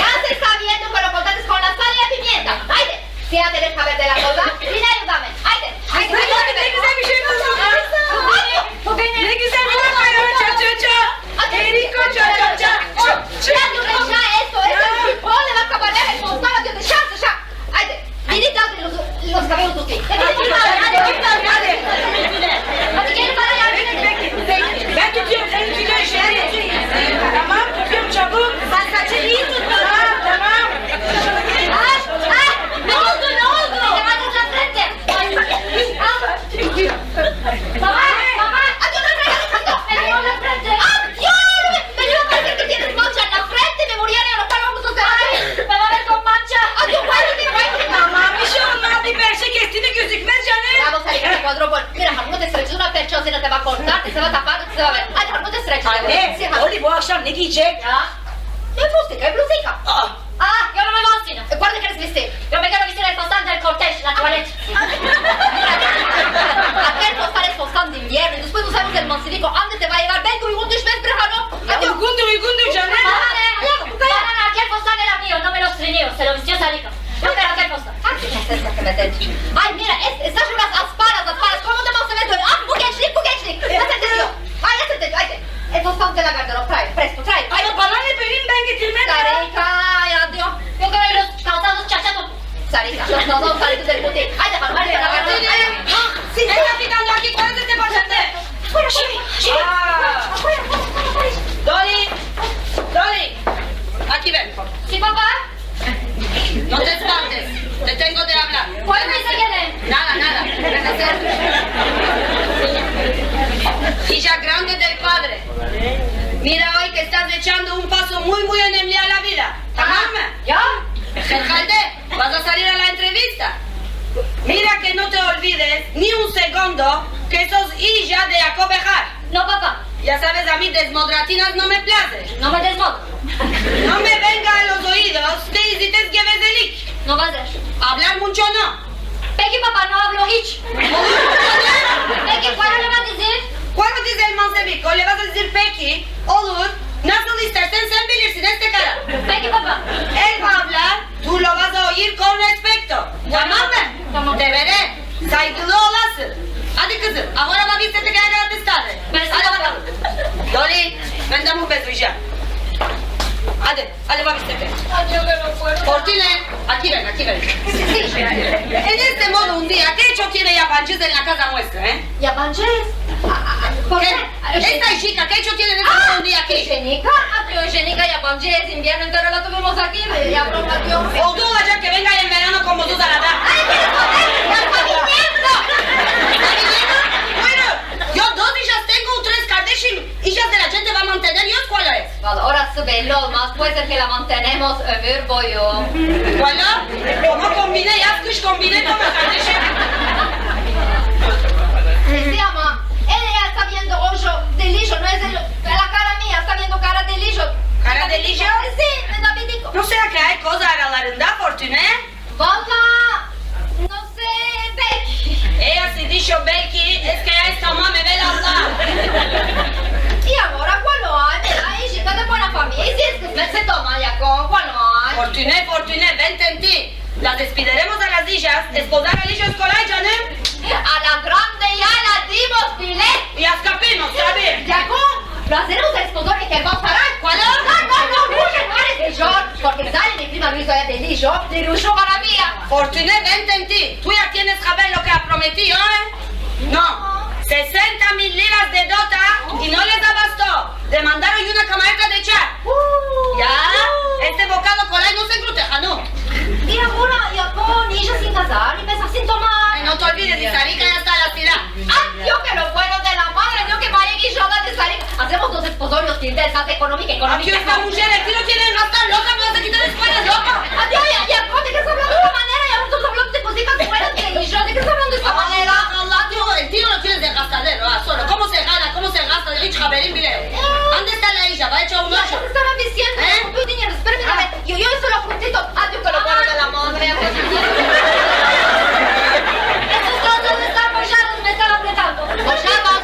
Ya se esta viendo ke lo kontates kon la sal i la pimienta. Ayde, si ya te dejes saber de la koza, ven a ayudarme. Ayde, ayde, ayde. Ne güzel bir şey buldum. Ay, bu benim. Ne güzel bir laf ya, cha, cha, cha. Ay, Eriko, cha, cha, cha. Ya, yo, ya, esto, esto, ya. Pone la kabarera, el tostado, yo, dışa, dışa. Ayde, vini, dame los, los kabelos usti. Hadi, hadi, hadi, hadi. Hadi, gel bana yardım et. Peki, peki. Ben tutuyorum, sen tutuyorsun. Tamam, tutuyorum çabuk. Sen saçını iyi tut. Tamam, tamam. Ay, ay, ne oldu, ne oldu? Ay, ay. Baba, baba. Ay, yo, no, no, no, no. Ay, yo, no, no, no. Ay, yo, no, no, no. Me dio parece que tienes mancha en la frente, me moriría de los calvos, no sé. Ay, me va a ver con mancha. Ay, yo, guárdate, guárdate. Aman, bir şey olmaz, bir şey, kestin de gözükmez canım. Bravo, Sarika, te kuadro bol. Mira, no te estreches, una percha asina te va a kortar, te se va a tapar, no te se va a ver. Ay, no te estreches. Anne, Doli bu akşam ne giyecek? Ya. E, bluzika, e, bluzika. Aa. Ah, yo no me vo asina. E, kual te keres vestir? Yo me kero vestir el fostan del kortej, la tualet. Akel fostan es fostan de invierno, i despues no savemos el manseviko ande te va a yegar, belki uygun duşmez, pero no. Ya, uygundur, uygundur canım. Bana ne? Bana ne? Akel fostan era mio, no me lo estrenio, se lo vistio Sarika. Yo kero akel fostan. Ay, mira, es, estas unas asparas, asparas, komo te manseves? Ah, bu gençlik, bu gençlik. Nasıl diyor? Ay, nasıl diyor? Ay, e, fostan de la garderoba, trae, presto, trae. Ay, bana ne, benim, ben getirmem ya. Sarika, ya diyor. Yo kero los kalsados chacha topuk. Sarika, los kalsados salidos del butik. Ay, de, ay, de, ay, de. Ah, si, si, la fidan, la ki, kual es este paşate? Şiri, şiri. Aa. Doli, Doli, aki ven. Si, papa. No te espantes, te tengo de avlar. Kual es? Nada, nada. Ven a ser ija grande del padre. Mira oy ke estas echando un paso muy, muy enemli a la vida. Tamam mı? Ya. Herhalde vas a salir a la entrevista. Mira ke no te olvides ni un segundo ke sos ija de Yakob Behar. No, papa. Ya saves, a mi dezmodratinas no me plaze. No me dezmodro. No me venga a los oidos te izites gevezelik. No va a ser. Avlar muncho no. Peki, papa, no avlo hiç. Olur. Peki, kualo le va a dizir? Kualo dize el manseviko? Le vas a dizir peki, olur, nasıl istersen, sen bilirsin, este kara. Peki, papa. El va a avlar, tu lo vas a oyir kon respekto. Tamam mı? Tamam. Te vere. Saygılı olasın. Adi kızım, agora va vistete ke ya garates tarde. Mersi, papa. Adi bakalım. Doli, ven dame un bezo ya. Adi, adi va vistete. Ay, yo no puedo. Fortune, aki ven, aki ven. Si, si. En este modo un dia, ke echo tiene yabancı en la kaza muestra, e? Yabancı? A, a, a, por ke? Ke? Esta chika, ke echo tiene en este modo un dia aki? Ejenika? Ay, ejenika yabancı, es invierno entero la tuvimos aki, ya prometió. Oldu olacak ke venga en verano komo duz arada. Ay, pero joder, ya está viniendo. Está viniendo? Bueno, yo dos ijas tengo, tres kardeşim, ijas de la djente va mantener, yo kualo es? Valla, orası belli olmaz. Puede ser ke la mantenemos ömür boyu. Valla, komo kombine, yaz kış kombine, komo kardeşim. Si, ama el ya está viendo ojo de lijo, no es el, la kara mia, está viendo kara de lijo. Kara de lijo? Si, me da bir dik- No sera ke ay koza aralarında, Fortune? Valla, no se, belki. Eya si disho belki, es ke ya es tamam, evelallah. I agora, kualo ay? Ay, ijita de buena famiya, i si es kısmet se toma, ya kon, kualo ay? Fortune, Fortune, ven tenti. Las despideremos a las ijas, esposar al ijo es kolay, canım. A la grande ya la dimos bilet. Ya eskapimos, tabi. Ya kon, lo azeremos esposar en kervansaray. Kualo? No, no, Porke Zali, mi prima, mi sola de Lijo, li rusho maravia. Fortune, ven enti. Tu ya tienes ke ver lo ke a prometido, e? No. Sesenta mil liras de dota i no les abasto. Demandaron una kamareta de echar. Ya. Este bokado kolay no se engruteja, no. I agora, i agora, Lijo sin kazar, i empesar sin tomar. Ay, no te olvides, Sarika ya esta a la sida. Ay, Dio, ke lo bueno de la madre, Dio, ke vaya Lijo a la de Sarika. Azemos dos esposos, Dio, ke interesante, ekonomika, ekonomika. Aki esta mujer, el tiro tiene de no estar loka, me vas a kitar la eskuela, loka. Ay, Dio, ya, ya, komo ke estas avlando de esta manera, ya, estas avlando de kositas buenas ke Lijo, de ke estas avlando de esta manera? Ay, Allah, Dio, el tiro lo tienes de gastadero, a, solo. Komo se gana, komo se gasta, de rich haverim bile. Ande esta la ija, va echo un osho. Te estava diziendo, e? Yo, yo solo puntito, ay, Dio, ke lo bueno de la madre. Estos dos están mojados, me están apretando. Mojados.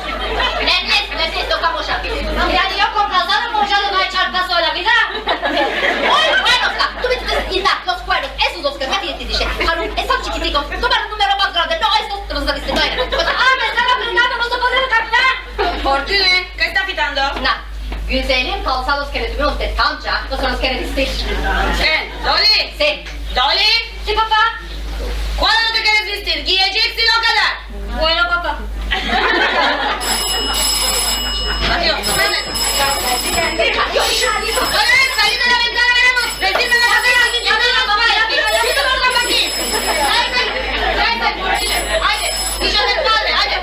Leziz, leziz, toka mojar. Ya, yo kon kazar mojado va echar paso a la vida. Oy, bueno, esta, tu me dizites, i na, los kuernos, esos dos ke me dizites, Harun, estos chikitikos, toma un numero mas grande, no, estos te los dizites, no era. A, me están apretando, no se puede kaminar. Fortune, ke esta fitando? Na, güzelim kalsados ke le tuvimos de Tanca, no se los kere vistir. Ken? Doli? Si. Doli? Si, papa. Kuando te keres vistir? Giyeceksin o kadar. Bueno, papa. Adios, adios. Oye, sali de la ventana, veremos. Vecina, la casa, la ventana, la ventana, la ventana, la ventana. Ay, ay, ay, ay, ay. Ay, ay, ay, ay. Ay, ay, ay, ay.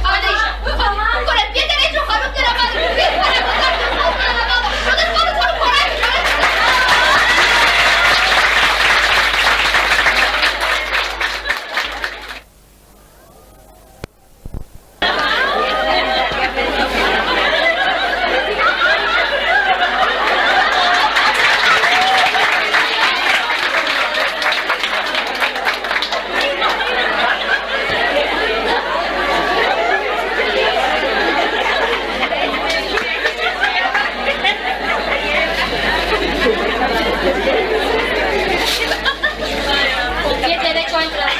Ay, ay. Kon el pie derecho, Harun de la madre. Con el pie derecho, Harun de la madre. No te pones por un coraje, ¿sabes? Pie derecho a entrar.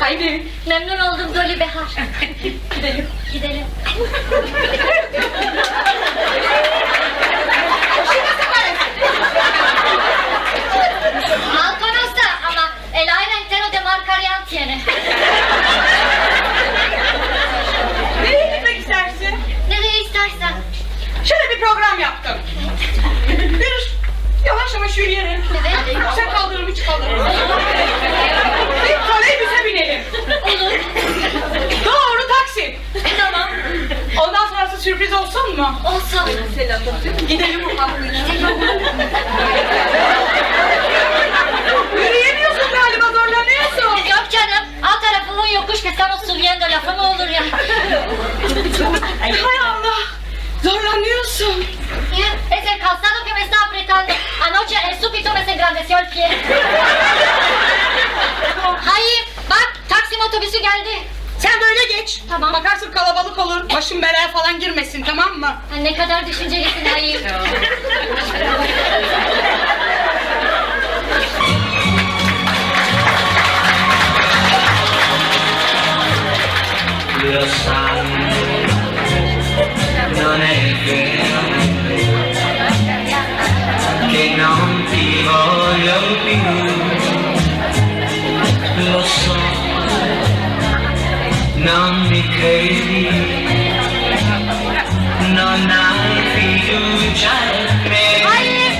Haydi. Memnun oldum Doli Behar. Gidelim. Gidelim. Al konosa, ama el aire entero de marka Rial tiene. Nereye gitmek istersin? Nereye istersen. Şöyle bir program yaptım. Bir yavaş yavaş yürüyelim. Evet. Yüksek kaldırımı çıkalım. Bir troleybüse binelim. Olur. Doğru Taksim. Tamam. Ondan sonrası sürpriz olsun mu? Olsun. Gidelim ufaklık. Yürüyemiyorsun galiba, zorlanıyorsun. Yok canım. Alt tarafı yokuş, que estamos subiendo, lafı mı olur ya? Hay Allah, zorlanıyorsun. Es el calzado que me está apretando. Anoche en su pito me se engrandeció el pie. Hayır, bak, Taksim otobüsü geldi. Sen böyle geç. Tamam. Bakarsın kalabalık olur, başın belaya falan girmesin, tamam mı? Ne kadar düşüncelisin, hayır. Lo sai, non è vero che non ti voglio più. Lo so, non mi credi, non hai fiducia in me. Hayır!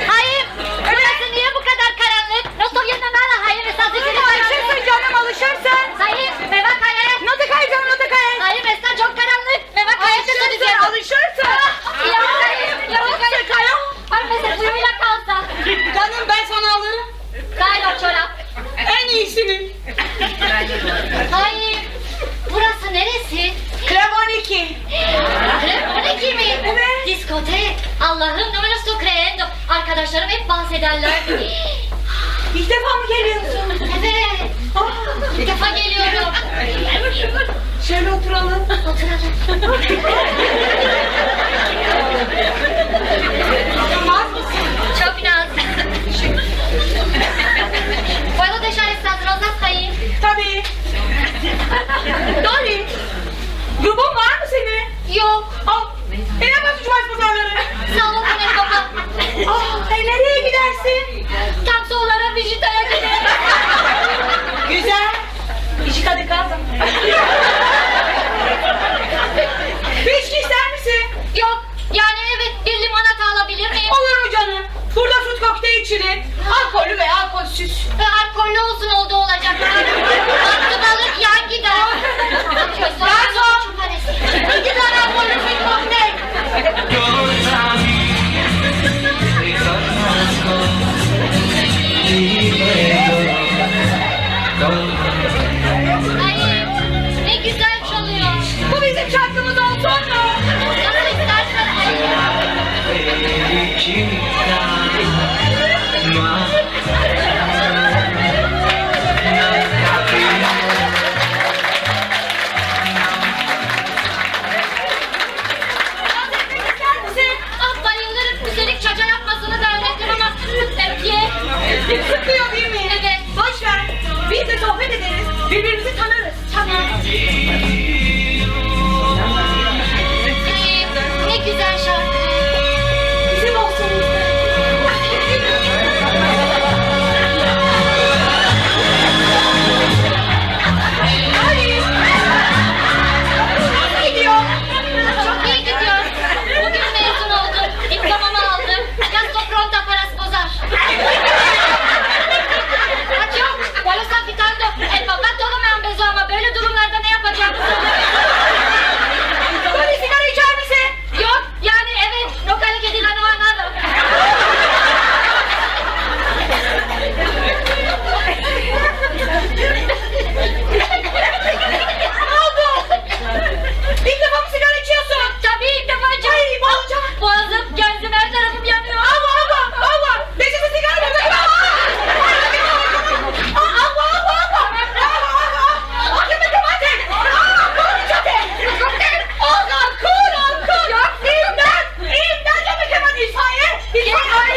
Hayır! Burası niye bu kadar karanlık? No estoy viendo nada. Hayır, estás diciendo... Alışırsın canım, alışırsın. Hayır, me va a caer. No te caes canım, no te caes. Hayır, está çok karanlık. Me va a caer, te estoy diciendo. Alışırsın, alışırsın. Ah, ya, hayır, ya, hayır. Ay, me se fue la calza. Canım, ben sana alırım. Dai la çorap. En iyisini. Hayır. Burası neresi? Klub on iki. Klub on iki mi? Evet. Diskotek. Allahım, no me lo estoy creyendo. Arkadaşlarım hep dans ederler. İlk defa mı geliyorsun? Evet. Ah. İlk defa geliyorum. Şöyle oturalım. Oturalım. Olmaz mısın? Çok nazik. Puedo dejar estas rozas, hayır? Tabii. Doli, grubun var mı senin? Yok. Aa, e, ne yaparsın cumartesi pazarları? Sağ ol, Güneş baba. Aa, e, nereye gidersin? Tansiyonlara, vijitaya giderim. Güzel. İşi kadın kaldı. Bir içki ister misin? Yok. Yani evet, bir limonata alabilir miyim? Olur mu canım? Burada fruit kokteyl içilir. Alkollü ve alkolsüz. E, alkollü olsun, oldu olacak. Battı balık yan gider. Garson! İki tane alkollü fruit kokteyl. Ay, ne güzel çalıyor. Bu bizim şarkımız olsun mu? Nasıl istersen. Ah, bayılırım. Üstelik çaça yapmasını da öğrettim ama öpke. Sıkıyor değil mi? Evet. Boş ver. Biz de sohbet ederiz. Birbirimizi tanırız. Tamam. Ee, ne güzel şarkı. Bizim olsun. Ay. Nasıl gidiyor? Çok iyi gidiyor. Bugün mezun oldum. Diplomamı aldım. Ya esto pronto para esposar. Acho, ya lo esta fitando. El papa todo me ambezó ama böyle durumlarda ne yapacağımı soruyor. Böyle sigara içer misin? Yok, yani evet. No kale ke diga no a nada. Ne oldu? İlk defa mı sigara içiyorsun? Tabii, ilk defa içiyorum. Ay, boğulacağım. Boğazım, gözüm, her tarafım yanıyor. Ava, ava, ava. Bence de sigara mı? Ava, ava, ava. Ava, ava, ava. Ava, ava, ava. Ava, ava, ava. Ava, ava, ava. Yok, imdat, imdat, ya me keman itfaiye. İtfaiye, ay, ay, ay.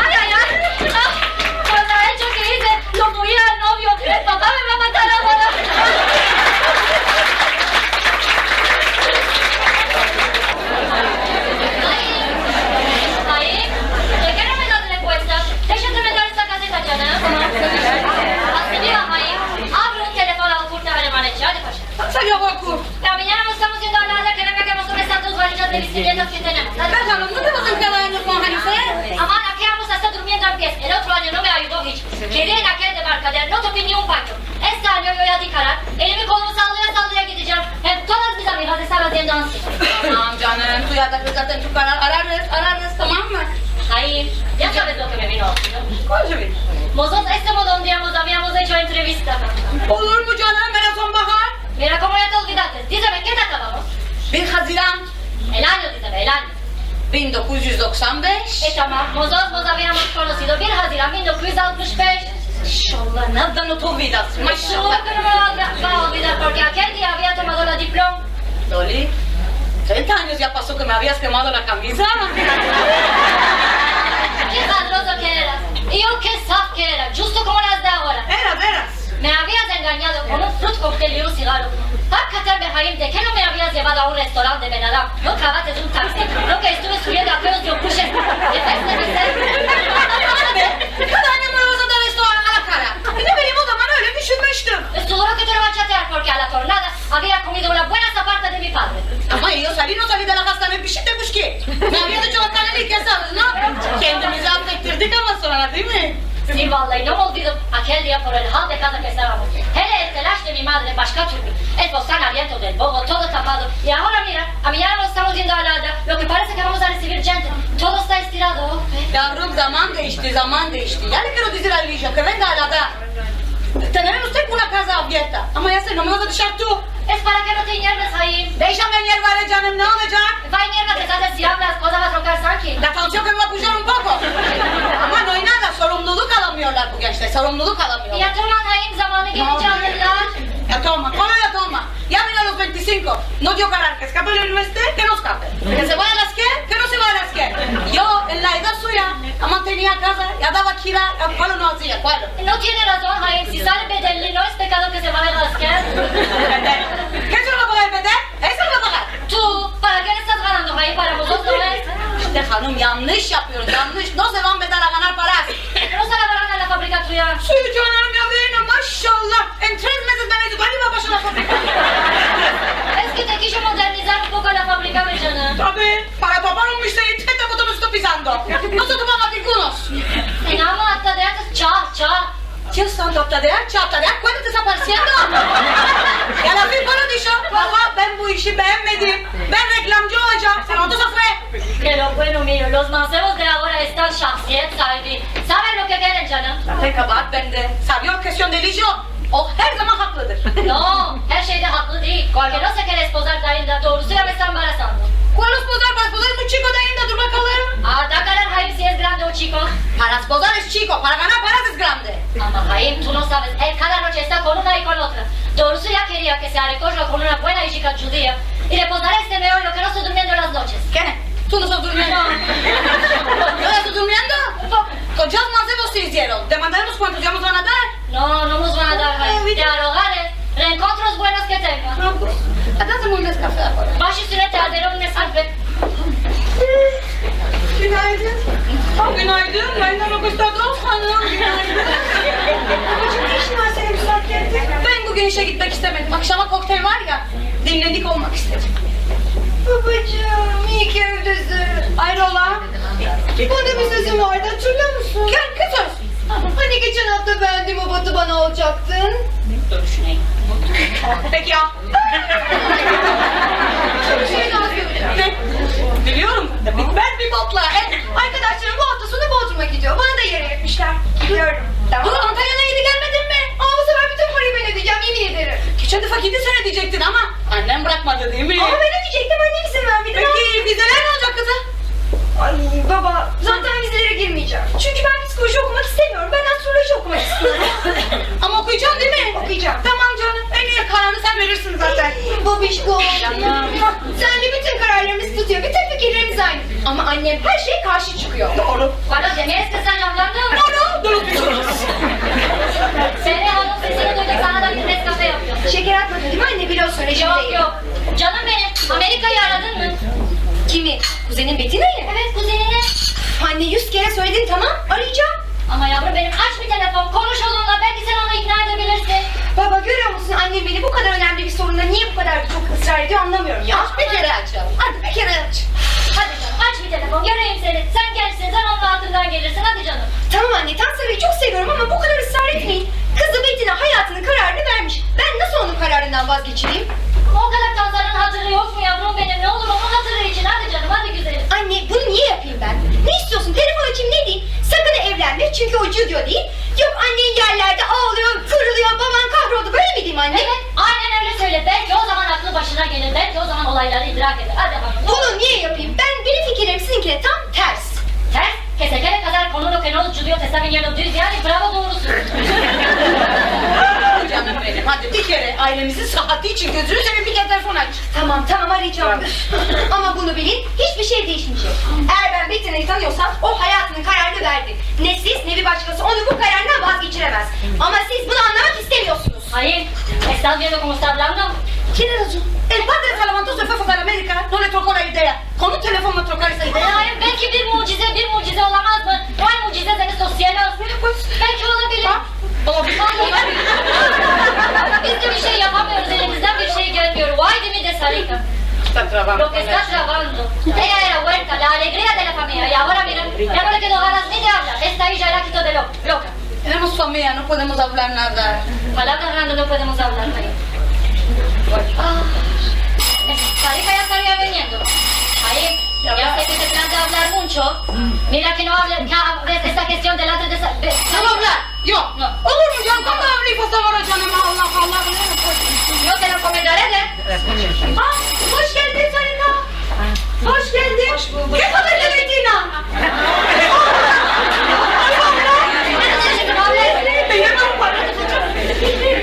Ay, ay, ay. Ah, pues ha hecho que hice, lo cogí al novio. El papá me va a matar ahora. Ay, ay, de ke novedad le kuentas? Deşa de me dar esta gazeta, canım. Asli bir ay. Abre un telefon al kurta alemane, hadi paşa. Hadi, hadi, oku. Ya, mañana nos estamos yendo a la haya, kerem ke mos preste dos valijas de bisikletas ke tenemos. Hadi. Bakalım, no te vas a enfadar con Hanife? Aman, aquel amo se está durmiendo en pies. El otro año no me ayudó hiç. Quedé en aquel debarcadero, no topé ni un paño. Este año yo ya di karar, elimi kolumu sallaya sallaya gidecem. Hem todas mis amigas están aziendo ansi. Tamam canım, tu ya da zaten tu karar, ararız, ararız, tamam mı? Ay, ya sabes lo ke me vino. Kual se vino? Mozot, este modon dia mos aviamos echo entrevista. Olur mu canım, mera sonbahar? Mira, komo ya te olvidates. Dizeme, ke data vamos? Bir Haziran. El anyo, dizeme, el anyo. Bin dokuz yüz doksan beş. E, tamam, mozot mos aviamos konosido bir Haziran bin dokuz yüz altmış beş. Maşallah, nada no te olvidas, maşallah. Seguro ke no me va a olvidar, porke akel dia avia tomado la diplom. Doli, trenta anyos ya paso ke me avias kemado la kamiza. Ke hadrozo ke eras. I yo ke saf ke era, djusto komo las de agora. Eras, eras. Me avias enganyado kon un fruit kokteyl i un sigaro. Hakikaten, Behaim, de ke no me avias yevado a un restorant de Benadam? No kravates, un taksi. No ke estuve subiendo akelos yokuşes. Nefes nefese. Kada anyo me vas a dar esto a la kara. Ne bileyim, o zaman öyle düşünmüştüm. E, seguro ke te lo va a çatear, porke a la tornada avia komido una buena saparta de mi padre. Ama yo sali, no sali de la hastane pişik de kuşki. Me avias echo la kaneli, ke sabes, no? Kendimizi affettirdik ama sora, dil mi? Si, vallahi, no me olvido akel dia por el hal de kaza ke estavamos. Hele el telaş de mi madre, başka türlü. El bostan aviento del bobo, todo tapado. I agora mira, mañana mos estamos yendo a la haya, lo ke parese ke vamos a resivir djente. Todo esta estirado. Yavrum, zaman deişti, zaman deişti. Ya le kero dizir a Lija ke venga a la haya. Teneremos tek una kaza avierta. Ama ya se no me vas a deshar tu. Es para ke no te enyerves, Haim. Deşame enyervare, canım, ne olacak? Va enyervate, zaten si avlas, koza va a trokar sanki. La tansiyon ke me va a pujar un poko. Ama no ay nada, sorumluluk alamıyorlar bu gençler, sorumluluk alamıyorlar. Ya toma, Haim, zamanı gelince alırlar. Ya toma, koma ya toma. Ya mira los vente i sinko. No dio karar, ke eskape el üniversite, ke no eskape. Ke se vaya a la asker, ke no se vaya a la asker. Yo, en la edad suya, ama tenia kaza, ya dava kira, ya kualo no azia, kualo. No tiene razon, Haim. Si sale bedelli, no es pekado ke se vaya a la asker. Ke se lo va a Para ke estás ganando, hayır, para mozotros no es. İşte hanım, yanlış yapıyoruz, yanlış. No se va a empezar a ganar paras. No se la va a ganar la fabrika tuya. Si, canim, ya ven, maşallah. En tres mezes ben esto, hadi va a başlar la fabrika. Es ke te kijo modernizar un poko la fabrika, mi canim. Tabi, para topar un müşteri, te botones estoy pisando. Nosotros vamos a algunos. Enama, atta de atta, çal, çal. Dios santo, atta de atta, atta de atta, kuando te esta paresiendo? Ya la fin bana dişo, baba, ben bu işi beğenmedim. Ben reklamcı olacağım. Sen otur sofraya. Pero bueno, mira, los mansevos de agora estan şahsiyet sahibi. Saven lo ke keren, canim. Zaten kabaat bende. Sabiyo, kestyon de ilijo. O her zaman haklıdır. No, her şeyde haklı diil. Kual? Ke no se kere esposar dayında, doorusu ya me esta embarasando. Kual esposar? Va a esposar un chiko dayında, dur bakalım. A, da karar, hayır, si es grande o chiko. Para esposar es chiko, para ganar paras es grande. Ama hayır, tu no saves, el kada noche esta kon una i kon otra. Doorusu ya keria ke se arekoja kon una buena ijika djudiya i repozara este meoyo ke no esto durmiendo en las noches. Ke? Tu no estas durmiendo? No. No estas durmiendo? Un poko. Kocas mansevos se izieron? Demandar unos kuantos, ya mos van a dar. No, no mos van a dar, hayır. Te a rogar, e, reenkontros buenos ke tenga. No, pues, hadi azem un neskafe agora. Baş üstüne, te azerim un neskafe. Günaydın. Ha, günaydın. Benden o kadar da hanım. Günaydın. Babacığım, ne işin var senin bu saatte evde? Ben bugün işe gitmek istemedim. Akşama kokteyl var ya, dinlendik olmak istedim. Babacığım, iyi ki evdesin. Ayrola? Bana bir sözün vardı, hatırlıyor musun? Gel kızım. Hani geçen hafta beğendiğim o botu bana alacaktın? Dur düşüneyim. Peki ya. Bir şey daha söyleyeceğim. Ne? Biliyorum. Bitmez bir botla. E, arkadaşlarım bu hafta sonu Bodrum'a gidiyor. Bana da yer ayırtmışlar. Gidiyorum. Tamam. Dur, Antalya'ya gidip gelmedin mi? Ama bu sefer bütün parayı ben ödeyeceğim, yemin ederim. Geçen defa gidin sen ödeyecektin ama annem bırakmadı, değil mi? Ama ben ödeyecektim, annem izin vermedi. Peki vizeler ne olacak kızım? Ay baba, zaten vizelere girmeyeceğim. Çünkü ben psikoloji okumak istemiyorum. Ben astroloji okumak istiyorum. Ama okuyacaksın değil mi? Okuyacağım. Tamam canım. En iyi kararı sen verirsin zaten. Babişko. Canım. Seninle bütün kararlarımız tutuyor. Bütün fikirlerimiz aynı. Ama annem her şeye karşı çıkıyor. Doğru. Bana demeyiz ki sen yaplandın. Doğru. Doğru. Seni hanım sesini duydum, sana da bir neskafe yapıyorum. Şeker atmadın değil mi anne? Biliyorsun rejimdeyim. Yok, yok. Canım benim, Amerika'yı aradın mı? Kimi? Kuzenim Betina'yı? Evet, kuzenini. Anne, yüz kere söyledim, tamam, arayacağım. Ama yavrum benim, aç bir telefon, konuş onunla, belki sen onu ikna edebilirsin. Baba, görüyor musun, annem beni bu kadar önemli bir sorunda niye bu kadar çok ısrar ediyor, anlamıyorum ya. Aç bir kere aç ya. Hadi bir kere aç. Hadi canım, aç bir telefon, göreyim seni. Sen gençsin, sen onun altından gelirsin, hadi canım. Tamam anne, Tansar'ı çok seviyorum ama bu kadar ısrar etmeyin. Kızı Betina hayatının kararını vermiş. Ben nasıl onun kararından vazgeçeyim? O kadar Tansar'ın hatırı yok mu yavrum benim? Ne olur onun hatırı için, hadi canım, hadi güzelim. Anne, bunu niye yapayım ben? Ne istiyorsun? Telefon açayım, ne diyeyim? Sakın evlenme, çünkü o Giulio değil. Yok, annen yerlerde ağlıyor, kırılıyor, baban kahroldu. Böyle mi diyeyim anne? Evet, aynen öyle söyle. Belki o zaman aklı başına gelir, belki o zaman olayları idrak eder. Hadi hanım. Bunu niye yapayım? Ben, benim fikirlerim sizinkine tam ters. Ters? Ke se kere kazar kon uno ke no, Giulio, te esta viniendo düz, yani bravo, doğrusu. Canım benim, hadi bir kere ailemizin sıhhati için gözünü seveyim bir kere telefon aç. Tamam, tamam, arayacağım. Ama bunu bilin, hiçbir şey değişmeyecek. Eğer ben Betina'yı tanıyorsam, o hayatının kararını verdi. Ne siz, ne bir başkası onu bu kararından vazgeçiremez. Ama siz bunu anlamak istemiyorsunuz. Hayır, estás viendo cómo está hablando? ¿Quién era yo? El padre se levantó, se fue a América, no le tocó la idea. Konu telefonla trokarız. Ama hayır, belki bir mucize, bir mucize olamaz mı? No hay muciza en estos cielos. Belki olabilir. Ha? Olabilir. Hayır. Biz de bir şey yapamıyoruz, elimizden bir şey gelmiyor. Vay de mi de sarita. Está trabando. Lo que está trabando. Ella era huerta, la alegría de la familia. Y ahora mira, ya no le quedó ganas ni de hablar. Esta hija la quitó de lo-, loca. Éramos familia, no podemos hablar nada. Palabra grande, no podemos hablar, ahí. Ah, Sarita ya estaría viniendo. Ahí, ya sé que te encanta hablar mucho. Mira que no hables, ya ves esta cuestión delante de esa, de... No hablar, yo. No. Olur mu canım? Baba, bir fırsat var canım. Allah Allah. Yo te lo comentaré de... Ah, hoş geldin Sarita. Hoş geldin. Hoş bulduk. ¿Qué tal, Betina?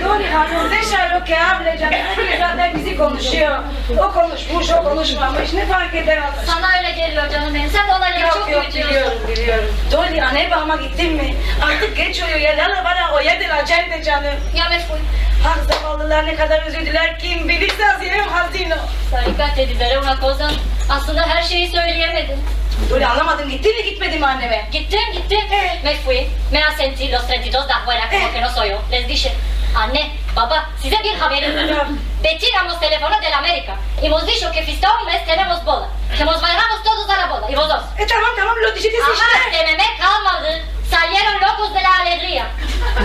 Doli hanım, deja lo ke able, canım. Zaten bizi konuşuyor. O konuşmuş, o konuşmamış. Ne fark eder? Sana öyle geliyor canım benim. Sen olayları çok büyütüyorsun. Yok, yok, biliyorum, biliyorum. Doli, anne babama gittin mi? Artık geç oluyor ya. Lala bana o Nedir acayip de canım? Ya me fui. Ah, zavallılar ne kadar üzüldüler, kim bilir, se hizieron hazino. Sarika, te dizerem una koza, aslında her şeyi söyleyemedim. Böyle anlamadım, gittin mi gitmedin mi anneme? Gittim, gittim. E? Me fui. Me asenti, los trenta i dos de afuera, komo ke no soy yo. Les dishe, anne, baba, size bir haberim var. Betina mos telefono de la Amerika i mos disho ke fista un mes tenemos boda, ke mos vayamos todos a la boda, i vozotros. E, tamam, tamam, lo dişitis işte. Ama dememe kalmadı. Salieron lokos de la alegria.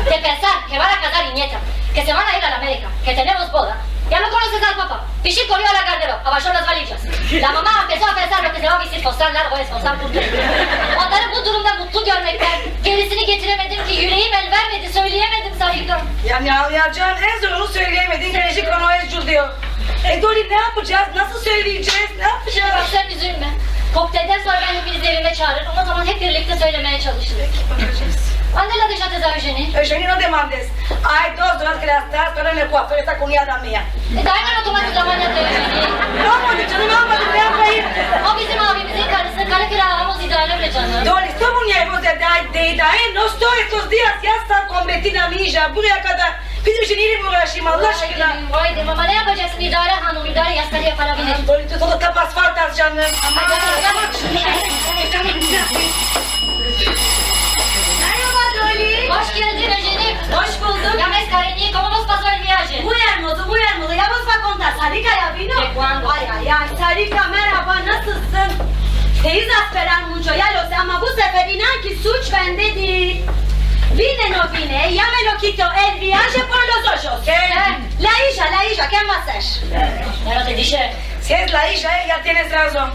De pensar ke van a kazar i nyeta, ke se van a ir a la Amerika, ke tenemos boda. Ya no konoses al papa. Pişik koriyo a la garderoba, abasho las valijyas. La mama empeso a pensar lo ke se va a vistir, fostan largo es, fostan kurtu. Onnarı bu durumda mutlu görmekten gerisini getiremedim ki, üreğim el vermedi, söyleyemedim Sarika. Yani alayacağın en zorunu söyleyemedin, gençlik onu ezcul diyor. E, Doli, ne yapacağız? Nasıl söyleyeceğiz? Ne yapacağız? Bak, sen üzülme. Kokteylden sonra ben hepinizi evime çağırırım. O zaman hep birlikte söylemeye çalışırız. Peki, bakacağız. Ande la dejates a Eugenie? Eugenie no demandes. Ay dos oras ke la esta esperando en el kuafer, esta kunyada mia. E, daima no tomates la manya de Eugenie. No, Doli, canım, almadım, ne yapayım? O bizim abimizin karısı, karı kira alamaz, idare et canım. Doli, esto munyevos de, de, de idare, no estoy estos dias, ya esta kon Betina mi ija, buraya kadar. Bir de Eugenie ile mi uğraşayım Allah aşkına? Vay canım, vay canım. Ama ne yapacaksın idare hanım, idare, ya estaria para bilir. Aman, Doli, todo tapas faltas canım. Aman, aman, aman. Merhaba Doli. Hoş geldin Eugenie. Hoş buldum. Ya me eskareni, komo vos paso el viaje? Muy ermozo, muy ermozo. Ya vos va a kontar, Sarika ya vino? De kuando? Ay, ay, ay, Sarika, merhaba, nasılsın? Te iza esperar muncho, ya lo se, ama bu sefer inan ki suç bende diil. Vine, no vine, ya me lo kito el viaje por los ojos. Kim? La ija, la ija, kim va a ser? Ya no te dishe. Si es la ija, e, ya tienes razon.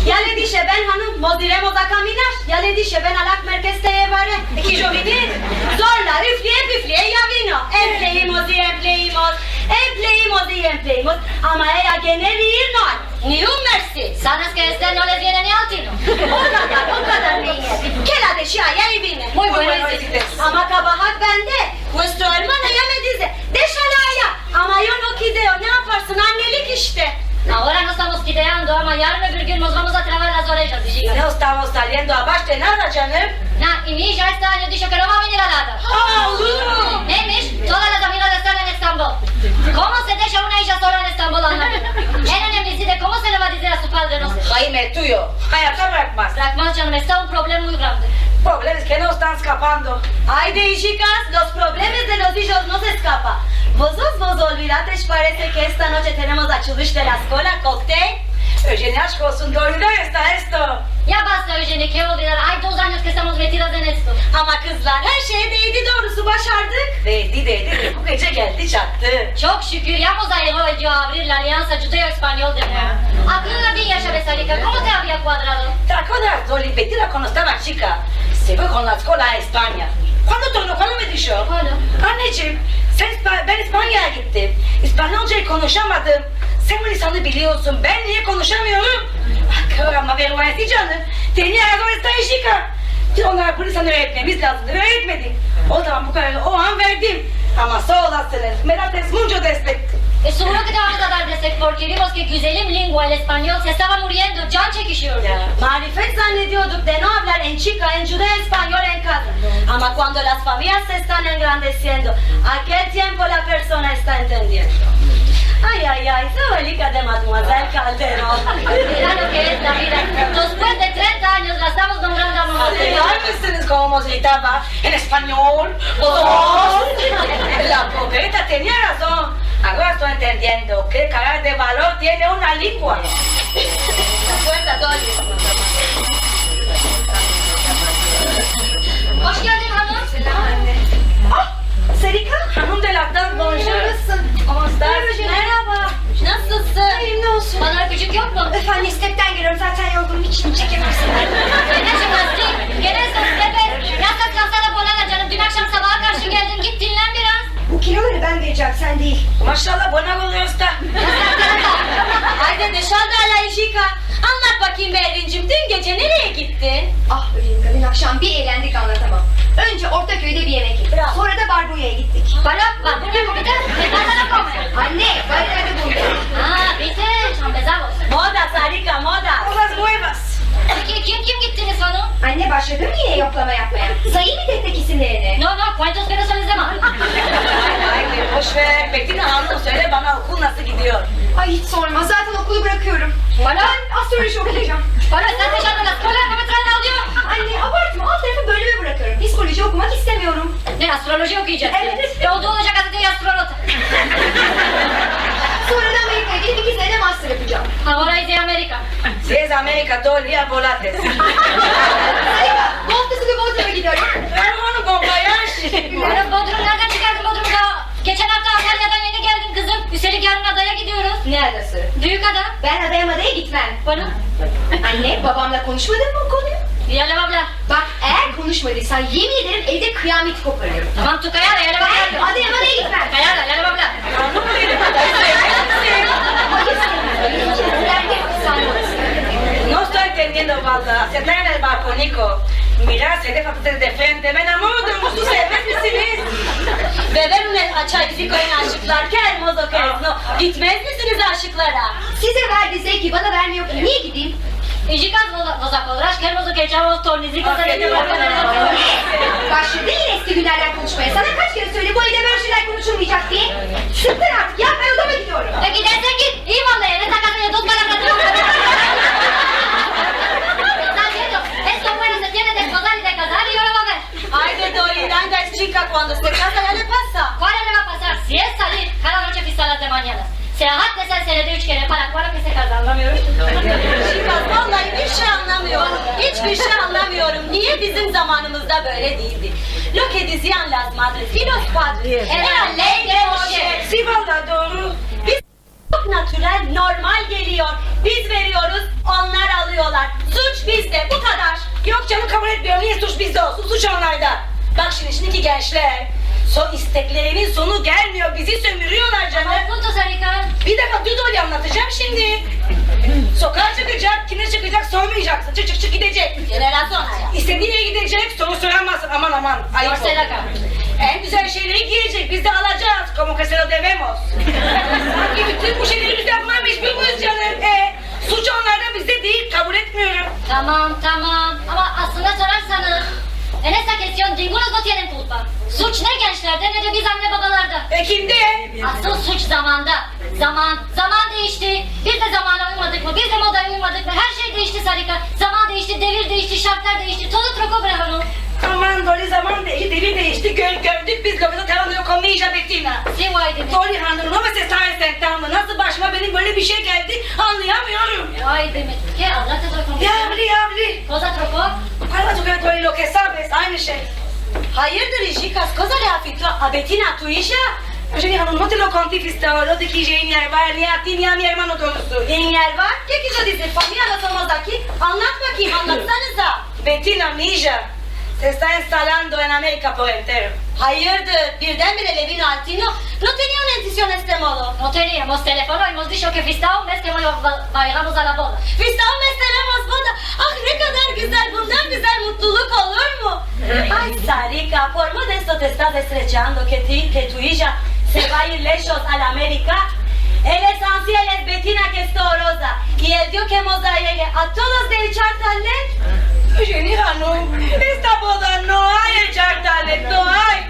Ya le dishe, ven hanım, mos iremos a kaminar. Ya le dishe, ven a la merkez te yevarem. E, kijo vinir? Zorla, üfleye püfleye ya vino. Empleimos i empleimos, empleimos i empleimos. Ama eya gene riir no ay. Ni un mersi. Sanas ke este no le viene ni al tino. O kadar, o kadar me iyer. Ke la deshi aya i vine. Muy bueno, muy bueno hiziste. Ama kabahat bende. Vuestro ermano ya me dize, deşala aya. Ama yo no kideo, ne yaparsın, annelik işte. Agora no estamos kideando, ama yarın öbür gün mos vamos a travar las orejas, ijika. No estamos saliendo abaş de nada canım. Na, i mi ija este anyo disho ke no va a vinir a nada. Aa, olur mu? Neymiş? Todas las amigas están en Estambol. Komo se desha una ija sola en Estambol, anlamadım. En önemlisi de komo se le va a dizer a su padre, no se. Jaime, tuyo. Hayatta bırakmaz. Bırakmaz canım, esta un problem muy grande. Problemas ke no estan eskapando. Ay de ijikas, los problemas de los ijos no se eskapa. Vozotros vos olvidateş, parese ke esta noche tenemos açılış de la eskola, kokteyl. Eugenie, aşk olsun, Doli'de esta esto. Ya basta Eugenie, ke olvidar? Ay dos anyos ke estamos metidas en esto. Ama kızlar, her şeye değdi doğrusu, başardık. Değdi, değdi, bu gece geldi çattı. Çok şükür, ya mos ayero el dio a avrir la aliansa djudeo-espanyol de muevo. Aklınla bin yaşa be Sarika, komo te avria kuadrado? Te akordas, Doli, Betina kuando estava chika se fue kon la eskola a Espanya. Kuando torno, kuando me disho? Kuando? Anneciğim, sen İspa-, ben İspanya'ya gittim. İspanyolcayı konuşamadım. Sen bu lisanı biliyorsun, ben niye konuşamıyorum? Bak, ama vergovensi canım. Tenia razon esta ijika. Biz onlara bu lisanı öğretmemiz lazımdı. Öğretmedik. O zaman bu kararı o an verdim. Ama sağ olasınız. Me dates muncho destek. E, seguro ke te vamos a dar destek, porke vimos ke güzelim lingua, el espanyol, se estava muriendo, can çekişiyordu. Ya. Marifet zannediyorduk de no avlar en chika, en djudeo-espanyol en kaza. Ama kuando las famiyas se estan engrandesiendo, akel tiempo la persona esta entendiendo. Ay, ay, ay, zavalika de Mademoiselle Calderón. Mira lo ke es la vida. Despues de trenta anyos la estamos nombrando a mama. Hatırlar mısınız komo mos gritava en espanyol? Vozotros. La pobreta tenia razon. Agora esto entendiendo ke karar de valor tiene una lingua. Hoş geldin hanım. Ah, Sarika, hanım de la Taz, bonjour. Nasılsın? Komo estas? Merhaba. Nasılsın? İyiyim, ne olsun? Bana öpücük yok mu? Öf anne, stepten geliyorum. Zaten yorgunum, hiç çekemezsin. Gene jimnastik, gene sohbet. Ya estás cansada, bolana canım. Dün akşam sabaha karşı geldin. Git dinlen biraz. Bu kiloları ben vereceğim, sen değil. Maşallah, buena gorda esta. Haydi, deşal de la ijika. Anlat bakayım Berrincim, dün gece nereye gittin? Ah Ölenka, dün akşam bir eğlendik, anlatamam. Önce Ortaköy'de bir yemek yedik. Bravo. Sonra da Barbunya'ya gittik. Para, Barbunya, comida, me encanta la comida. Anne, Barbunya'da bulunduk. Ah, viste, empezamos. Moda, Sarika, moda. Cosas nuevas. Peki kim kim gittiniz hanım? Anne, başladın mı yine yoklama yapmaya? Sayayım mı tek tek isimlerini? No, no, cuentos peros Hiç sorma. Zaten okulu bırakıyorum. Bana? Ben astroloji okuyacağım. Bana, sen de şarkı nasıl? Kolay mı? Anne, abartma. Alt tarafı bölüme bırakıyorum. Psikoloji okumak istemiyorum. Ne, astroloji okuyacak? Evet. Ya o da olacak, hadi de astronot. Sonra da Amerika'ya gidip iki senede master yapacağım. Agora ize Amerika. Si es Amerika, todo el dia volates. Harika. Bu hafta sonu Bodrum'a gidiyorum. Pero bueno, con Bayashi. Ya Bodrum, nereden çıkardın Bodrum'u da? Geçen hafta Antalya'dan yeni geldin kızım. Üstelik yarın adaya gidiyoruz. Ne adası? Büyük ada. Ben adaya madaya gitmem. Bana? Anne, babamla konuşmadın mı bu konuyu? Ya la babla. Bak, eğer konuşmadıysan yemin ederim evde kıyamet koparırım. Tamam, tu kayala, ya la babla. Ben adaya madaya gitmem. Kayala, ya la babla. Hayır, sevmem. Ben de hapishanede. No estoy entendiendo, Valda. Se esta en el balkoniku. Mira, se defa de frente. Me enamoro de musu, sevmez misiniz? Beber un acha bizi koyun aşıklar. Ke ermozo ke es, no. Gitmez misiniz aşıklara? Size verdi zevki, bana vermiyor ki. Niye gideyim? Ijika voza, voza kodraş, ke ermozo ke echamos torniziko. Başladı yine eski günlerden konuşmaya. Sana kaç kere söyle bu evde böyle şeyler konuşulmayacak diye. Sıktın artık ya, ben odama gidiyorum. Ya gidersen git. İyi vallahi, ne takasın ya, tut bana. Está bien, esto bueno, se tiene de esposar y de casar y yo lo voy a ver. Ay, de Dolly, nanga es chika, kuando se kaza ya le pasa. Kual le va a pasar? Si es salir cada noche fistalas de manyana. Seyahat desen senede üç kere, para kual ke se kaza, anlamıyorum. Chikas, vallahi bir şey anlamıyorum. Hiçbir şey anlamıyorum. Niye bizim zamanımızda böyle değildi? Lo ke dizian las madres i los padres era ley de Moshe. Si, vallahi dogru. Biz çok natürel, normal geliyor. Biz veriyoruz, onlar alıyorlar. Suç bizde, bu kadar. Yok canım, kabul etmiyorum. Niye suç bizde olsun? Suç onlarda. Bak şimdi, şimdiki gençler, son isteklerinin sonu gelmiyor. Bizi sömürüyorlar canım. Ama bu da harika. Bir dakika, dur, Dolly, anlatacağım şimdi. Sokağa çıkacak, kimler çıkacak sormayacaksın. Çık, çık, çık, gidecek. Generasyona ya. İstediği yere gidecek, soru soramazsın. Aman, aman, ayıp oldu. En güzel şeyleri giyecek, biz de alacağız. Como que se lo debemos. Sanki bütün bu şeyleri biz yapmaya mecbur muyuz canım? E, suç onlarda, bizde değil, kabul etmiyorum. Tamam, tamam. Ama aslında sorarsanız, en esta kestyon ningunos no tienen kulpa. Suç ne gençlerde ne de biz anne babalarda. E, kimde? Asıl suç zamanda. Zaman, zaman değişti. Biz de zamana uymadık mı? Biz de modaya uymadık mı? Her şey değişti, Sarika. Zaman değişti, devir değişti, şartlar değişti. Todo troko, bravo. Aman Dolly, zaman değişti, devir değişti. Gör-, gördük biz lo ke esta pasando kon mi ija Betina. Si, vay demek. Dolly hanım, no me se esta presentando. Nasıl başıma benim böyle bir şey geldi, anlayamıyorum. Vay demek. Ke, Allah te troko. Ya, Dolly, ya, Dolly. Cosa troko? Anlat o kadar, Dolly, lo ke sabes, aynı şey. Hayırdır, ijikas, cosa le afito a Betina, tu ija? Eugenia hanım, no te lo konti fistao, no te kije ni a Erval, ni a ti, ni a mi ermano dolusu. I mi Erval? Ke kizo dizir? Famiya no somos de aki. Anlat bakayım, anlatsanıza. Betina, mi ija, se esta instalando en Amerika por entero. Hayırdır, birdenbire le vino al tino? No tenian una intuisyon este modo? No teniamos telefono, emos dişo ke fista un mes ke va-, vayamos a la boda. Fista un mes tenemos boda. Ah, ne kadar güzel, bundan güzel mutluluk olur mu? Ay, Sarika, por modesto te estas estrechando ke ti, ke tu ija se va ir leshos a la Amerika. El es ansi, el es Betina ke esta oroza. I el dio ke moza yegue a todos de echar talet. Eugenia hanım, esta boda no ay echar talet, no ay.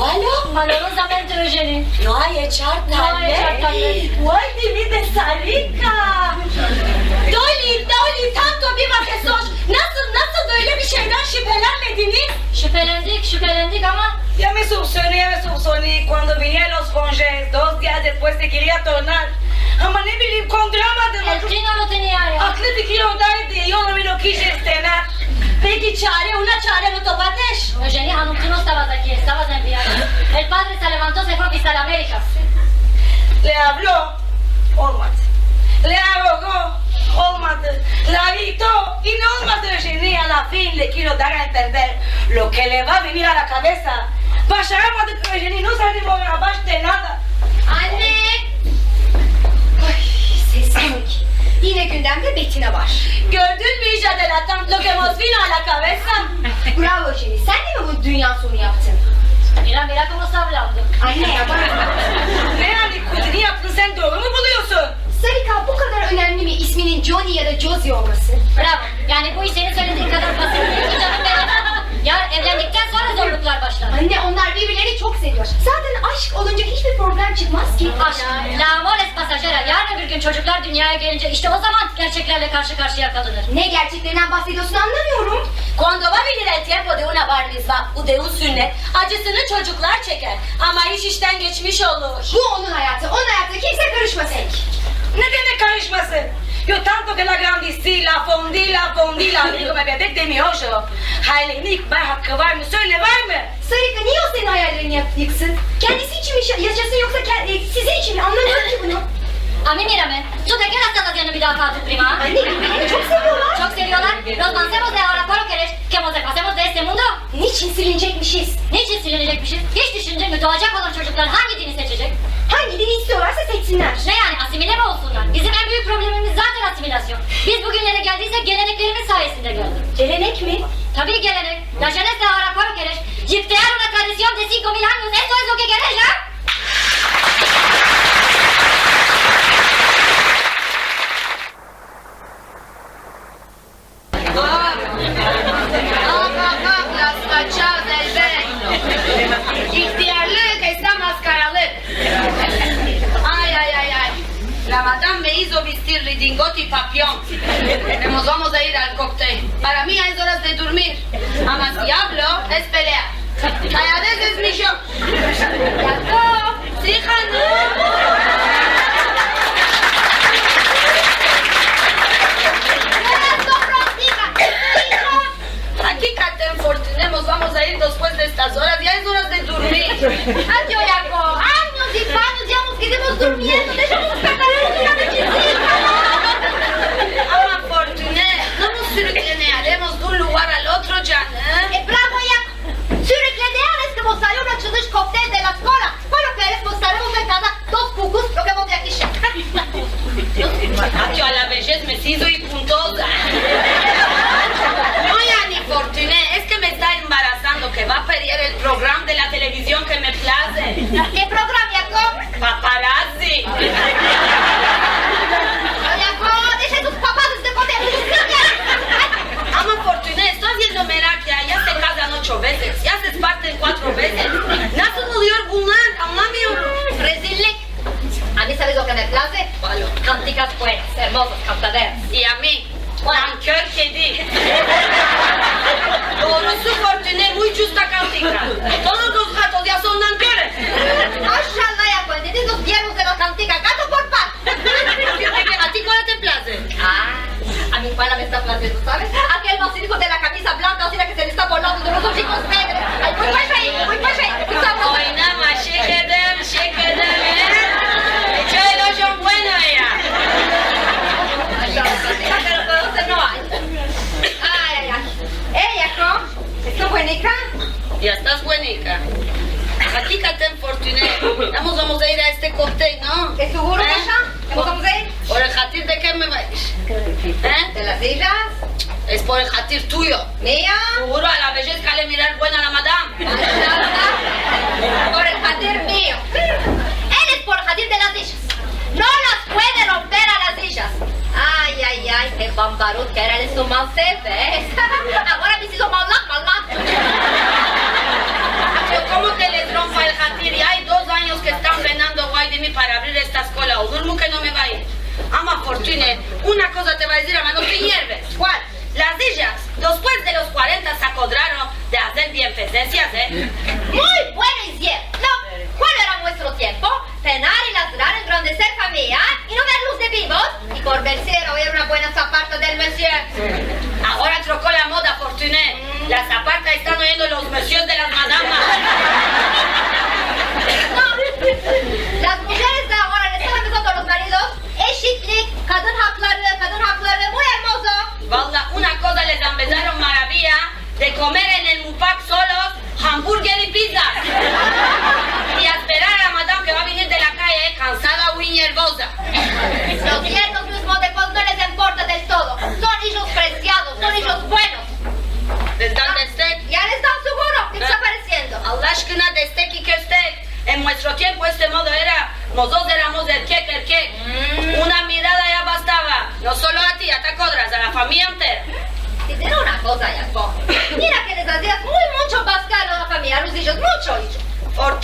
Alo? Alo? Malorozamente, Eugenia. No ay echar talet. No ay echar talet. Vay, dimi de Sarika. Dolly, Dolly, tanto viva ke sos. Nasıl, nasıl böyle bir şeyden şüphelenmediniz? Şüphelendik, şüphelendik ama... Ya me soupçonné, ya me soupçonné. Kuando vini a los konjes, dos dias despues se keria tornar. Ama ne bileyim, konduramadım. El tino lo tenia ya. Aklı fikri ondaydı, yo no me lo kije estrenar. Peki çare, una çare no topateş? Eugenia hanım, tu no estavas aki, estavas en viaje. El padre se levanto, se fue a visitar Amerika. Le avlo, olmadı. Le rogo, olmadı. Le grito, i no olmadı, Eugenia. A la fin le kero dar a entender lo ke le va a venir a la kavesa. Başaramadık, Eugenia, no salimos abaş de nada. Anne! Ay, sessizlik. Yine gündemde Betina var. Gördün mü, ija de la tant, lo ke mos vino a la kavesa? Bravo Eugenia, sen de mi bu dünyanın sonu yaptın? Mira, mira komo esta avlando. Anne, yapma. Ne yani, kuzeni yaptın, sen doğru mu buluyorsun? Sarika, bu kadar önemli mi isminin Johnny ya da Josie olması? Bravo. Yani bu iş senin söylediğin kadar basit değil ki canım benim. Ya evlendikten sonra zorluklar başlar. Anne, onlar birbirlerini çok seviyor. Zaten Aşk olunca hiçbir problem çıkmaz ki. Aşk, l'amor es pasajera. Yarın öbür gün çocuklar dünyaya gelince işte o zaman gerçeklerle karşı karşıya kalınır. Ne gerçeklerinden bahsediyorsun, anlamıyorum. Kuando va a venir el tiempo de una bar mitsva u de un sunnet, acısını çocuklar çeker. Ama iş işten geçmiş olur. Bu onun hayatı. Onun hayatına kimse karışmasın. Ne demek karışmasın? Yo tanto ke la grandi si, la fondi, la fondi, la abrigo me bebek de mi ojo. Hayalenik, bar hakkı var mı? Söyle, var mı? Sarika, niye o senin hayallerini yak-, yıksın? Kendisi için mi yaşa-, yaşasın yoksa ke-, e, sizin için mi? Anlamıyorum ki bunu. A mi mírame, tu de ke la estas aziendo midafaa a tu prima? Anne, beni çok seviyorlar. Çok seviyorlar. Nos vansemos de agora, kuando keres ke mos pasemos de este mundo? Niçin silinecekmişiz? Niçin silinecekmişiz? Hiç düşündün mü? Doğacak olan çocuklar hangi dini seçecek? Hangi dini istiyorlarsa seçsinler. Ne yani, asimile mi olsunlar? Bizim en büyük problemimiz zaten asimilasyon. Biz bugünlere geldiysek geleneklerimiz sayesinde geldik. Gelenek mi? Tabii gelenek. La jeunesse de agora, kuando keres yiktear una tradisyon de sinko mil anyos, esto es lo ke keres, ya? Las fachas del ben. İhtiyarlık esta maskaralık. Ay, ay, ay, ay. La madam me izo vistir redingot i papyon. Mos vamos a ir al kokteyl. Para mi ya es oras de durmir. Ama si avlo, es pelea. Kayades es mijon. Yakob. Si, hanım. Hakikaten, Fortune, mos vamos a ir despues de estas oras. Ya es oras de durmir. Ay, Yakob, anyos i anyos ya mos kedemos durmiendo. Deja mos despertar a los chisika. Ama, Fortune, no mos sürüklenearemos de un lugar al otro, canım. E, bravo, Yakob. Sürüklenearez ke mos salion a açılış kokteyl de la eskola. Kuando keres mos estaremos en kaza dos kukus, lo ke mos de aki. Ay, a la vejez me sizo i puntoza. No, yani, Fortune, es ke me esta embarasando, ke va a perder el program de la televizyon ke me plaze. Ke program, Yakob? Paparazzi. Yakob, deja esos papazis de kote. Ama, Fortune, esto aziendo merak ya, ya se kazan ocho vezes, ya se esparten kuatro vezes. Naso oluyor bunlar? Anlamıyorum. Rezillik. A mi, saves lo ke me plaze? Kual? Kantikas buenas, ermozas, kantaderas. I a mi? Kual? Nankör kedi. Doorusu, Fortune, muy custa kantika. Todos los gatos ya son nankores. Maşallah, Yakob, entendis los vierbos de la kantika, gato por par. A ti kual te plaze? A, a mi kual me esta plaziendo, saves? Akel vasilijo de la kamiza blanka, o sea ke se le esta bolando de los ojikos negros. Ay, muy paşa, muy paşa. Oynama, şekerim, şekerim, e? Echo el ojo bueno, eya. Ay, ay, ay. Ey, Yakob, esta buenika? Ya estas buenika. Hakikaten, Fortune, mos vamos a ir a este kokteyl, no? E seguro, e? Maşa? Mos vamos a ir? Por el hatir de ken me va a ir? E? De las ijas? Es por el hatir tuyo. Mio? Seguro, a la vejez kale mirar buena la madam. Maşallah. Por el hatir mio. El es por el hatir de las ijas. No las puede romper a las ijas. Ay, ay, ay, ke bambarut ke eres, esto mal se ve. Agora me sizo mallak, mallak. Pero komo ke les rompa el hatir? Ya ay dos anyos ke estan penando guay de mi para avrir esta eskola. Olur mu ke no me va a ir? Ama, Fortune, una koza te va a dizir, ama no te inyerves. Kual? Las ijas, despues de los kuarenta, se akodraron de azer bienfezensias, e? Muy bueno, izierno. Kual era muestro tiempo? Penar i lazrar, engrandeser famiya i no verlos de bivos. I por ver si era, era una buena saparta del monsieur. Agora troko la moda, Fortune. La saparta estan oyendo los messieurs de las madamas. No. Las mujeres de agora le estan empesando a los maridos eşitlik, kadın hakları, kadın hakları, muy ermozo. Valla, una koza les ambezaron maraviya de komer en el mutfak solos hamburger i pizza. I a esperar a la madam ke va a venir de la kaye, kansada u inyervoza. Los yernos de los modekos no les importa del todo. Son ijos presiados, son ijos buenos. Les dan destek? Ya les dan seguro, ke esta paresiendo? Allah aşkına, destek i köstek. En muestro tiempo este modo era, mozotros eramos erkek, erkek. Una mirada ya bastava. No solo a ti, ya te akodras, a la famiya entera. Te digo una koza, Yakob. Mira ke les azias muy muncho baskar a la famiya, a los ijos, muncho, ijos. Por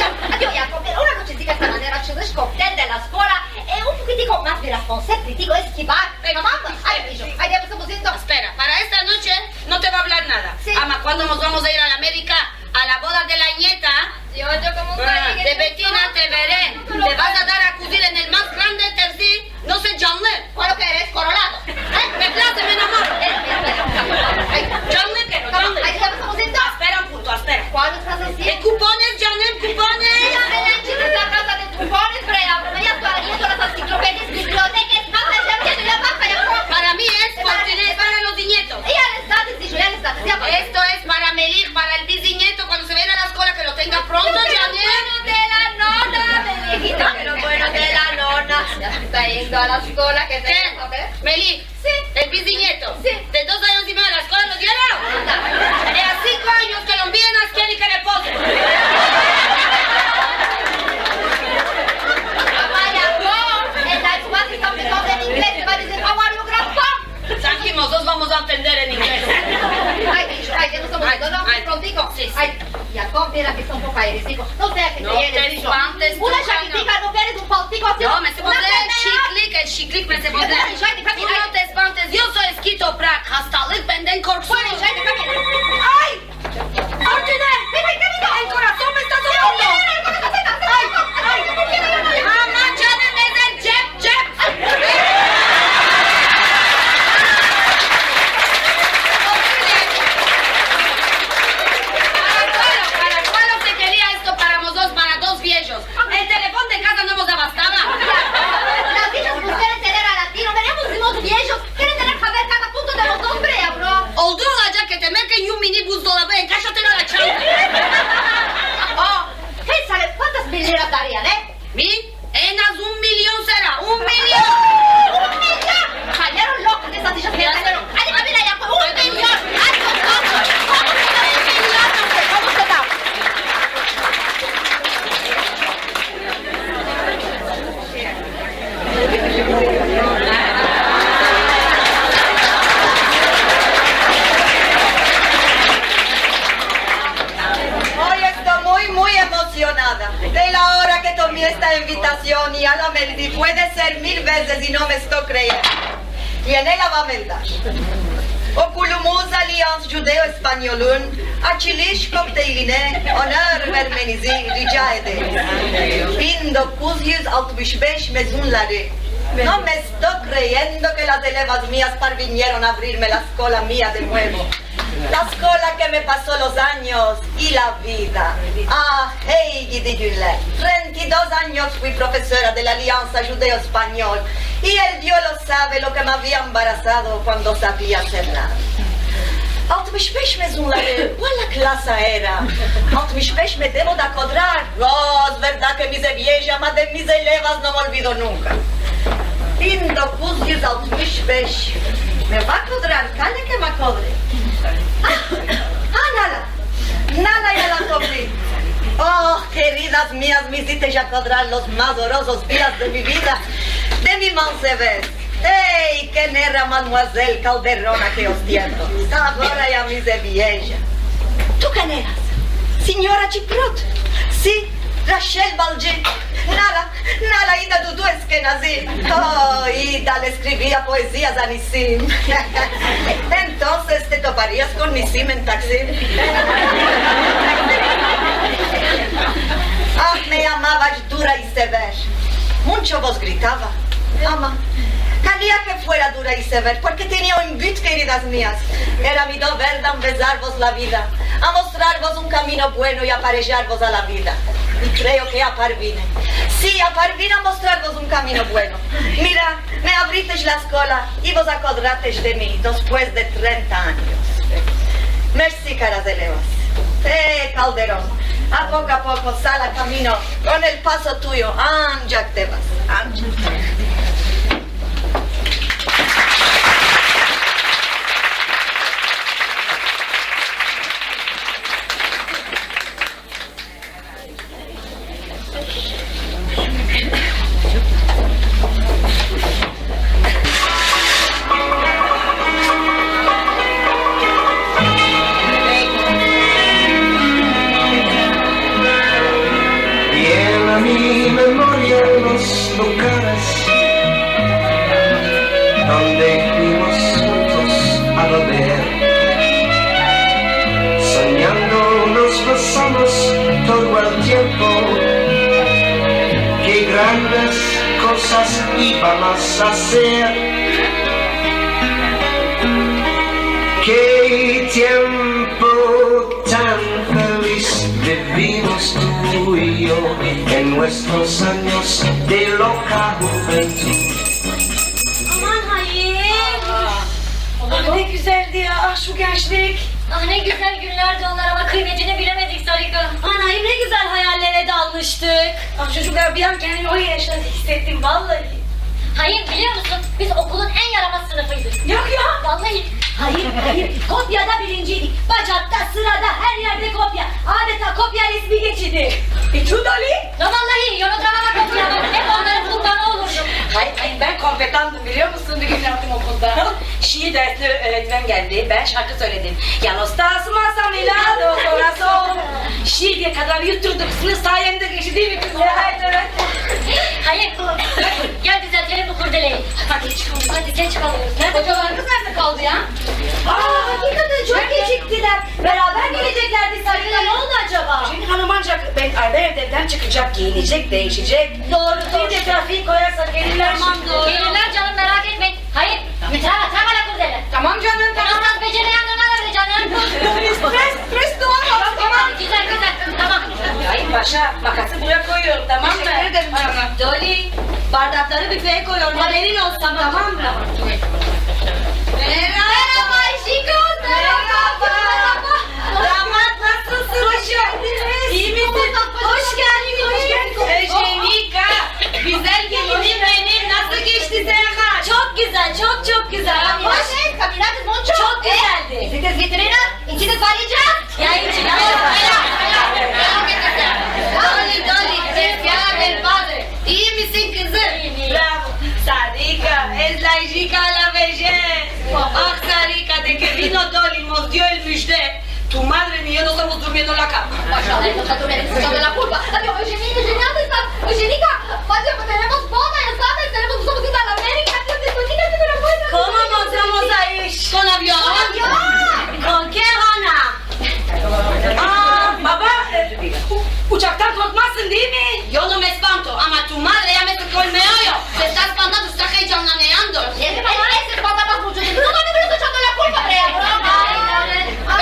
atension. Adio, Yakob, mira, una nochesika esta manera, achilish, kopten de la eskola, e, un pokitiko mas de responsabilidad, eskivar, tamam? Ay, ijo, ay, ya estamos yendo. Espera, para esta noche no te va a avlar nada. Si. Ama, kuando mos vamos a ir a la Amerika, a la boda de la nieta, de Betina, te vere. Te vas a dar a kuzir en el mas grande terzi, no se, canlı. Kualo keres, Kolorado? Ay, me plaze, me enamoro. Ay, canlı kero, canlı. Ay, ya estamos yendo. Espera un punto, espera. Kualo estaz aziendo? E, kupones, canlı, kupones. Ay, ay, ay, chika, esta kaza de kupones, bre, ya, ya esto, abriendo las ensiklopedias, bibliotekas, basta, ya, ya, ya, basta, ya. Para mi es, porke es para los binyetos. Ya les da, ya les da, ya basta. Esto es para Melih, para el biznyeto, kuando se vaya a la eskola, ke lo tenga pronto, Janet. Bueno de la nona, Melihito, ke lo bueno de la nona. Ya esta yendo a la eskola, ke te... Melih, si, el biznyeto. Si. De dos anyos i medio, la eskola lo dieron? Anda. De a sinko anyos ke lo envian a la eskola i ke le posen. Ama Yakob, en la eskola se esta aprendiendo en ingles, se va a dizir, "How are you, grandpa?" Tranki, mozotros vamos a atender en ingles. Ay, ay, ya no estamos... Ay, no, no, ay, prontico. Si, si. Ay, Yakob, mira ke esta un poko airesico. No sea ke te... No te espantes tu, una chakitika, no keres un paltiko, asi. No, me se poner el shiklik, el shiklik me se poner. Ay, ay, ay, ay. Tu no te espantes, yo so eskizoprenia, hastalık benden korksun. Ay, ay, ay. Ay! Fortune! Ven, ven, ven, ven. El korason me esta sovendo. Ay, ay. Ama canim, es el cep, cep. Para kualo, para kualo se keria esto para mozotros, para dos viejos? El telefon de kaza no mos abastava. Las vijas mos keren tener a latino, veremos si mos viejos keren tener haber kada punto de mozotros, bro. Oldu olacek ke te merken un mini buzdolabu, enkashatelo a la çanta. O, ke sabe kuantas mil liras darian, e? Mi? En az un milyon sera, un milyon! Un milyon! Salieron lokos estas vijas, salieron. Ay, ay, mira, ya fue un milyon. Ay, Dios, vamos, vamos, un milyon, hombre, vamos a dar. Oy esto muy, muy emosionada de la ora ke tomi esta invitasion i a la mezi puede ser mil vezes i no me esto kreyendo. I en ela va a meldar. Okulumuz Alians Djudeo-Espanyolun, Achilish Kokteyline, Onor Vermenizi rica ederiz. Bin dokuz yüz altmış beş mezunları. No me esto kreyendo ke las elevas mias parvinieron a avrirme la eskola mia de muevo. La eskola ke me paso los anyos i la vida. Ah, hey, gidi güller. Trenta i dos anyos fui profesora de la Aliansa Djudeo-Espanyol i el Dio lo save lo ke me avia embarasado kuando se avia sernado. Altmış beş me zunlare, valla klasa era. Altmış beş me devo de akodrar. Roz, verdad ke mi zeviyeja, ama de mi zelevas no me olvido nunka. Bin dokuz yüz altmış beş. Me va akodrar, kale ke me akodre. Ah, ah, nala. Nala ya la kovri. Oh, keridas mias, mi izitesh akodrar los mas orozos dias de mi vida, de mi manzevez. Ey, ken era Mademuazel Kalderon a akeyos tiempos? Agora ya mi zeviyeja. Tu ken eras? Sinyora Chiprut? Si, Rachel Balji. Nala, nala, ida Dudu Eskenazi. Oh, ida le eskrivia poezias a Nisim. Entonses te toparias kon Nisim en Taksim. Ah, me yamavas dura i sever. Muncho vos gritava. Ama kalia ke fuera dura i sever, porke tenia un but, keridas mias. Era mi dover de ambezarvos la vida, amostrarvos un kamino bueno i aparejarvos a la vida. I kreo ke aparvine. Si, aparvine amostrarvos un kamino bueno. Mira, me avritesh la eskola i vos akodratesh de mi despues de trenta anyos. Mersi, karas elevas. Eh, Kalderon, a poko a poko sal a kamino kon el paso tuyo, anzak te vas, anzak. Viene a mi memoria los lugares donde fuimos juntos a beber, soñando nos pasamos todo el tiempo. Ke grandes kozas ivamos a azer. Ke tiempo tan feliz vivimos tu i yo en muestros anyos de loka juventud. Aman Hayim. Ah, ne güzeldi ya, ah, şu gençlik. Ah, ne güzel günlerdi onlar ama kıymetini bilemedik Sarika. Aman Hayim, ne güzel hayallere dalmıştık. Ah, çocuklar, bir an kendimi o yaşta hissettim vallahi. Hayır, biliyor musun? Biz okulun en yaramaz sınıfıydık. Yok ya. Vallahi. Hayır, hayır. Kopyada birinciydik. Bacakta, sırada, her yerde kopya. Adeta kopya resmi geçidi. E, tu, Doli? Ya vallahi, yo no trabajaba kopyada. Hep onların kurbanı olurdum. Hayır, hayır, ben kompetandım, biliyor musun? Bir gün yaptım okulda. Şiir dersine öğretmen geldi. Ben şarkı söyledim. Ya no estas mas a mi lado, corazón. Şiir diye kadar yutturduk. Sınıf sayende geçti, değil mi kızlar? Evet, evet. Hayır. Gel düzeltelim bu kurdeleyi. Hadi geç kaldık. Hadi geç kalıyoruz. Nerede? Hocalarımız nerede kaldı ya? Aa, hakikaten çok geciktiler. Beraber geleceklerdi Sarika. Ne oldu acaba? Şimdi hanım ancak ben ayda evden çıkacak, giyinecek, değişecek. Doğru, doğru. Bir de trafiği koyarsak gelirler. Tamam, doğru. Gelirler canım, merak etmeyin. Hayır. Traba, traba la kurdela. Tamam canım, tamam. Esas becereyan onlardır canım. Stres, stres doğamaz. Tamam, güzel, güzel. Tamam. Ay paşa, makası buraya koyuyorum, tamam mı? Teşekkür ederim canım. Doli, bardakları büfeye koyuyorum. Haberin olsun, tamam mı? Merhaba, chicos, merhaba. Merhaba. Damat, nasılsın? Hoş geldiniz. İyi misin? Hoş geldin, hoş geldin. Ejenika, güzel gelinim benim. Nasıl geçti seyahat? Çok güzel, çok çok güzel. Hoş. Çok güzeldi. Siz vitrina, içini saracağız. Ya içini. Doli, Doli, ya del padre. İyi misin kızım? İyiyim, iyiyim. Bravo. Sarika, es la ijika la bejez. Ah, Sarika, de ke vino Doli, mos dio el müjde. Tu madre ni yo no estamos durmiendo en la cama. Maşallah, no está durmiendo, echando la culpa. Adiós, Eugenia, Eugenia, ¿dónde estás? Eugenia, adiós, tenemos boda, ya sabes, tenemos, nos vamos a ir a la América, adiós, Eugenia, ¿dónde nos vamos a ir? ¿Cómo nos vamos a ir? Con avión. Con avión. ¿Con qué, Rona? Aa, baba, e, u-, uçaktan korkmazsın değil mi? Yo no me espanto, ama tu madre ya me tocó el meollo. Se está espantando, está heyecanlaneando.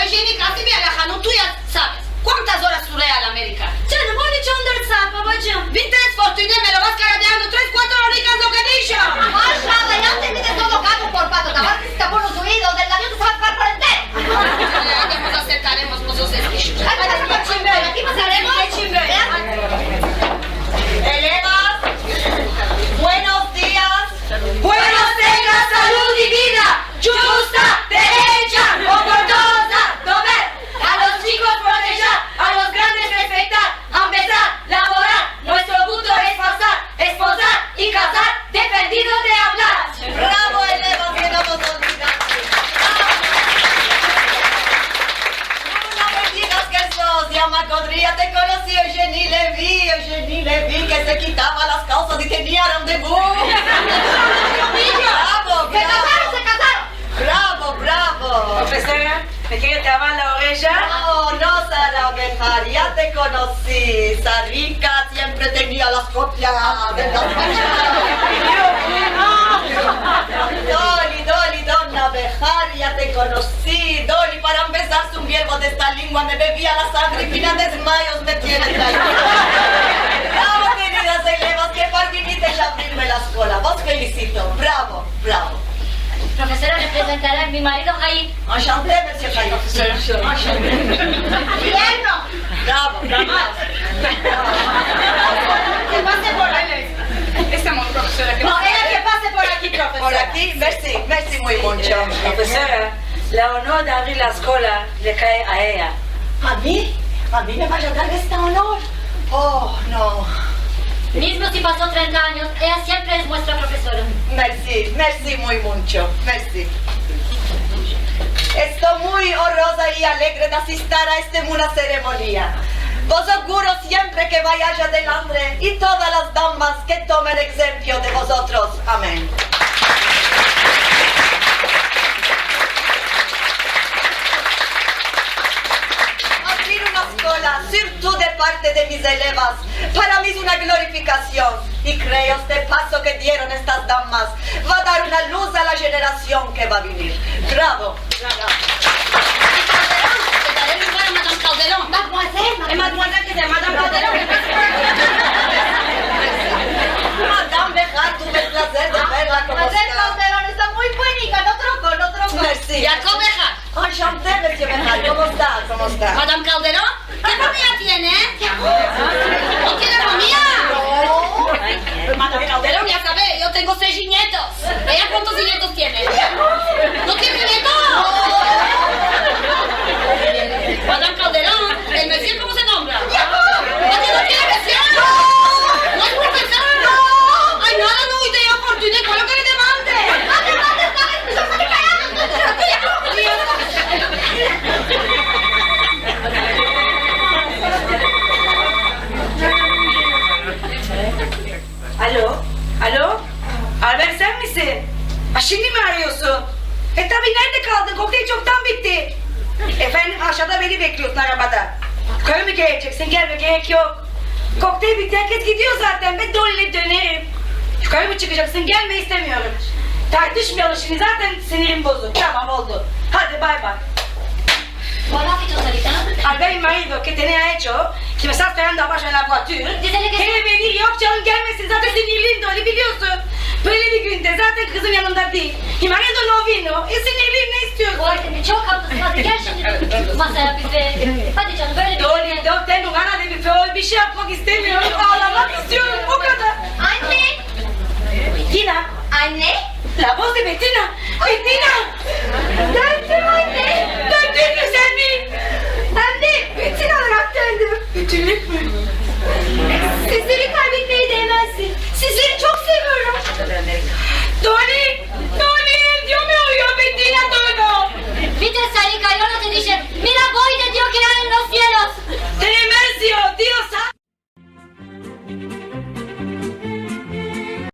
Eyenika, así viaja, no? Tú ya sabes. Kuantas oras sure a la Amerika? Canım, on üç on dört saat babacığım. Bin tres fortune, me lo vas karadeando tres, kuatro Te konosi, Eugenie Levy, Eugenie Levy, ke se kitava las kalsas i tenia randevu. Bravo, bravo. Se kazaron, se kazaron. Bravo, bravo. Profesora, me kere trabar la oreja? No, no, Sara Bejar, ya te konosi. Esa rika siempre tenia las kopias de las... Doli, doli, dona Bejar, ya te konosi. Doli, para empesar, un vierbo de esta lengua me bevia la sangre i fina dezmayos me tiene traida. Bravo, keridas elevas, ke par vinitesh a avrirme la eskola. Vos felisito. Bravo, bravo. Profesora, reprezentaré a mi marido Haim. Anshanté, monsieur Haim. Anshanté. Yerno. Bravo, bravo. Ke pase por aki. Estamos, profesora, ke pase. No, eya ke pase por aki, profesora. Por aki, mersi, mersi muy muncho. Profesora, la onor de avrir la eskola le kae a eya. A mi? A mi me vayas a dar esta onor? Oh, no. Mizmo si paso trenta anyos, eya siempre es muestra profesora. Mersi, mersi muy muncho, mersi. Esto muy onroza i alegre de asistir a esta muna seremonia. Vos auguro siempre ke vayaj adelante i todas las damas ke tomen egzempio de vozotros. Amen. Avrir una eskola, sirtu de parte de mis elevas, para mi es una glorifikasion, i kreo este paso ke dieron estas damas va a dar una luz a la jenerasion ke va a venir. Bravo, bravo. Te daré lugar a Madame Calderón. Mademoiselle, eh, mademoiselle, ke se yama Madame Calderón. Madame Bejar, tuve el plazer de verla, komo esta? Madame Calderón esta muy buenica, no troco, no troco. Mersi. Jacob Bejar. Anshanté, monsieur Bejar, komo esta? Komo esta? Madame Calderón, ke famiya tiene? No tiene famiya. No. Madame Calderón, ya save, yo tengo sesh nyetos. Eya kuantos nyetos tiene? No tiene nyetos. Madame Calderón, el monsieur, komo se nombra? Oye, no tiene monsieur. No es profesor. Ay, nada, no, i te dio fortuna, kualo ke le demande? Alo, alo? Alver, sen misin? A, şindi mi arıyorsun? E, tabi, nerede kaldın? Kokteyl çoktan bitti. Efendim, aşağıda beni bekliyorsun arabada. Yukarı mı geleceksin? Gelme, gerek yok. Kokteyl bitti, herkes gidiyor zaten. Ben Dolly'le dönerim. Yukarı mı çıkacaksın? Gelme, istemiyorum. Tartışmayalım şimdi, zaten sinirim bozuk. Tamam, oldu. Hadi, bay bay. Buenas noches, señorita. Alver, mi marido, ke tenía echo, ke me está esperando abajo en la voiture. Dizele ke... Kere venir, yok canım, gelmesin, zaten sinirliyim Dolly, biliyorsun. Böyle bir günde zaten kızım yanımda değil. Mi marido no vino, e, sinirliyim, ne istiyorsun? Vay, çok haklısın, hadi gel şimdi masaya biz de. Hadi canım, böyle bir... Dolly, yok, tengo ganas de bir, bir şey yapmak istemiyorum, ağlamak istiyorum, o kadar. Anne! Tina. Anne! La voz de Betina. Betina!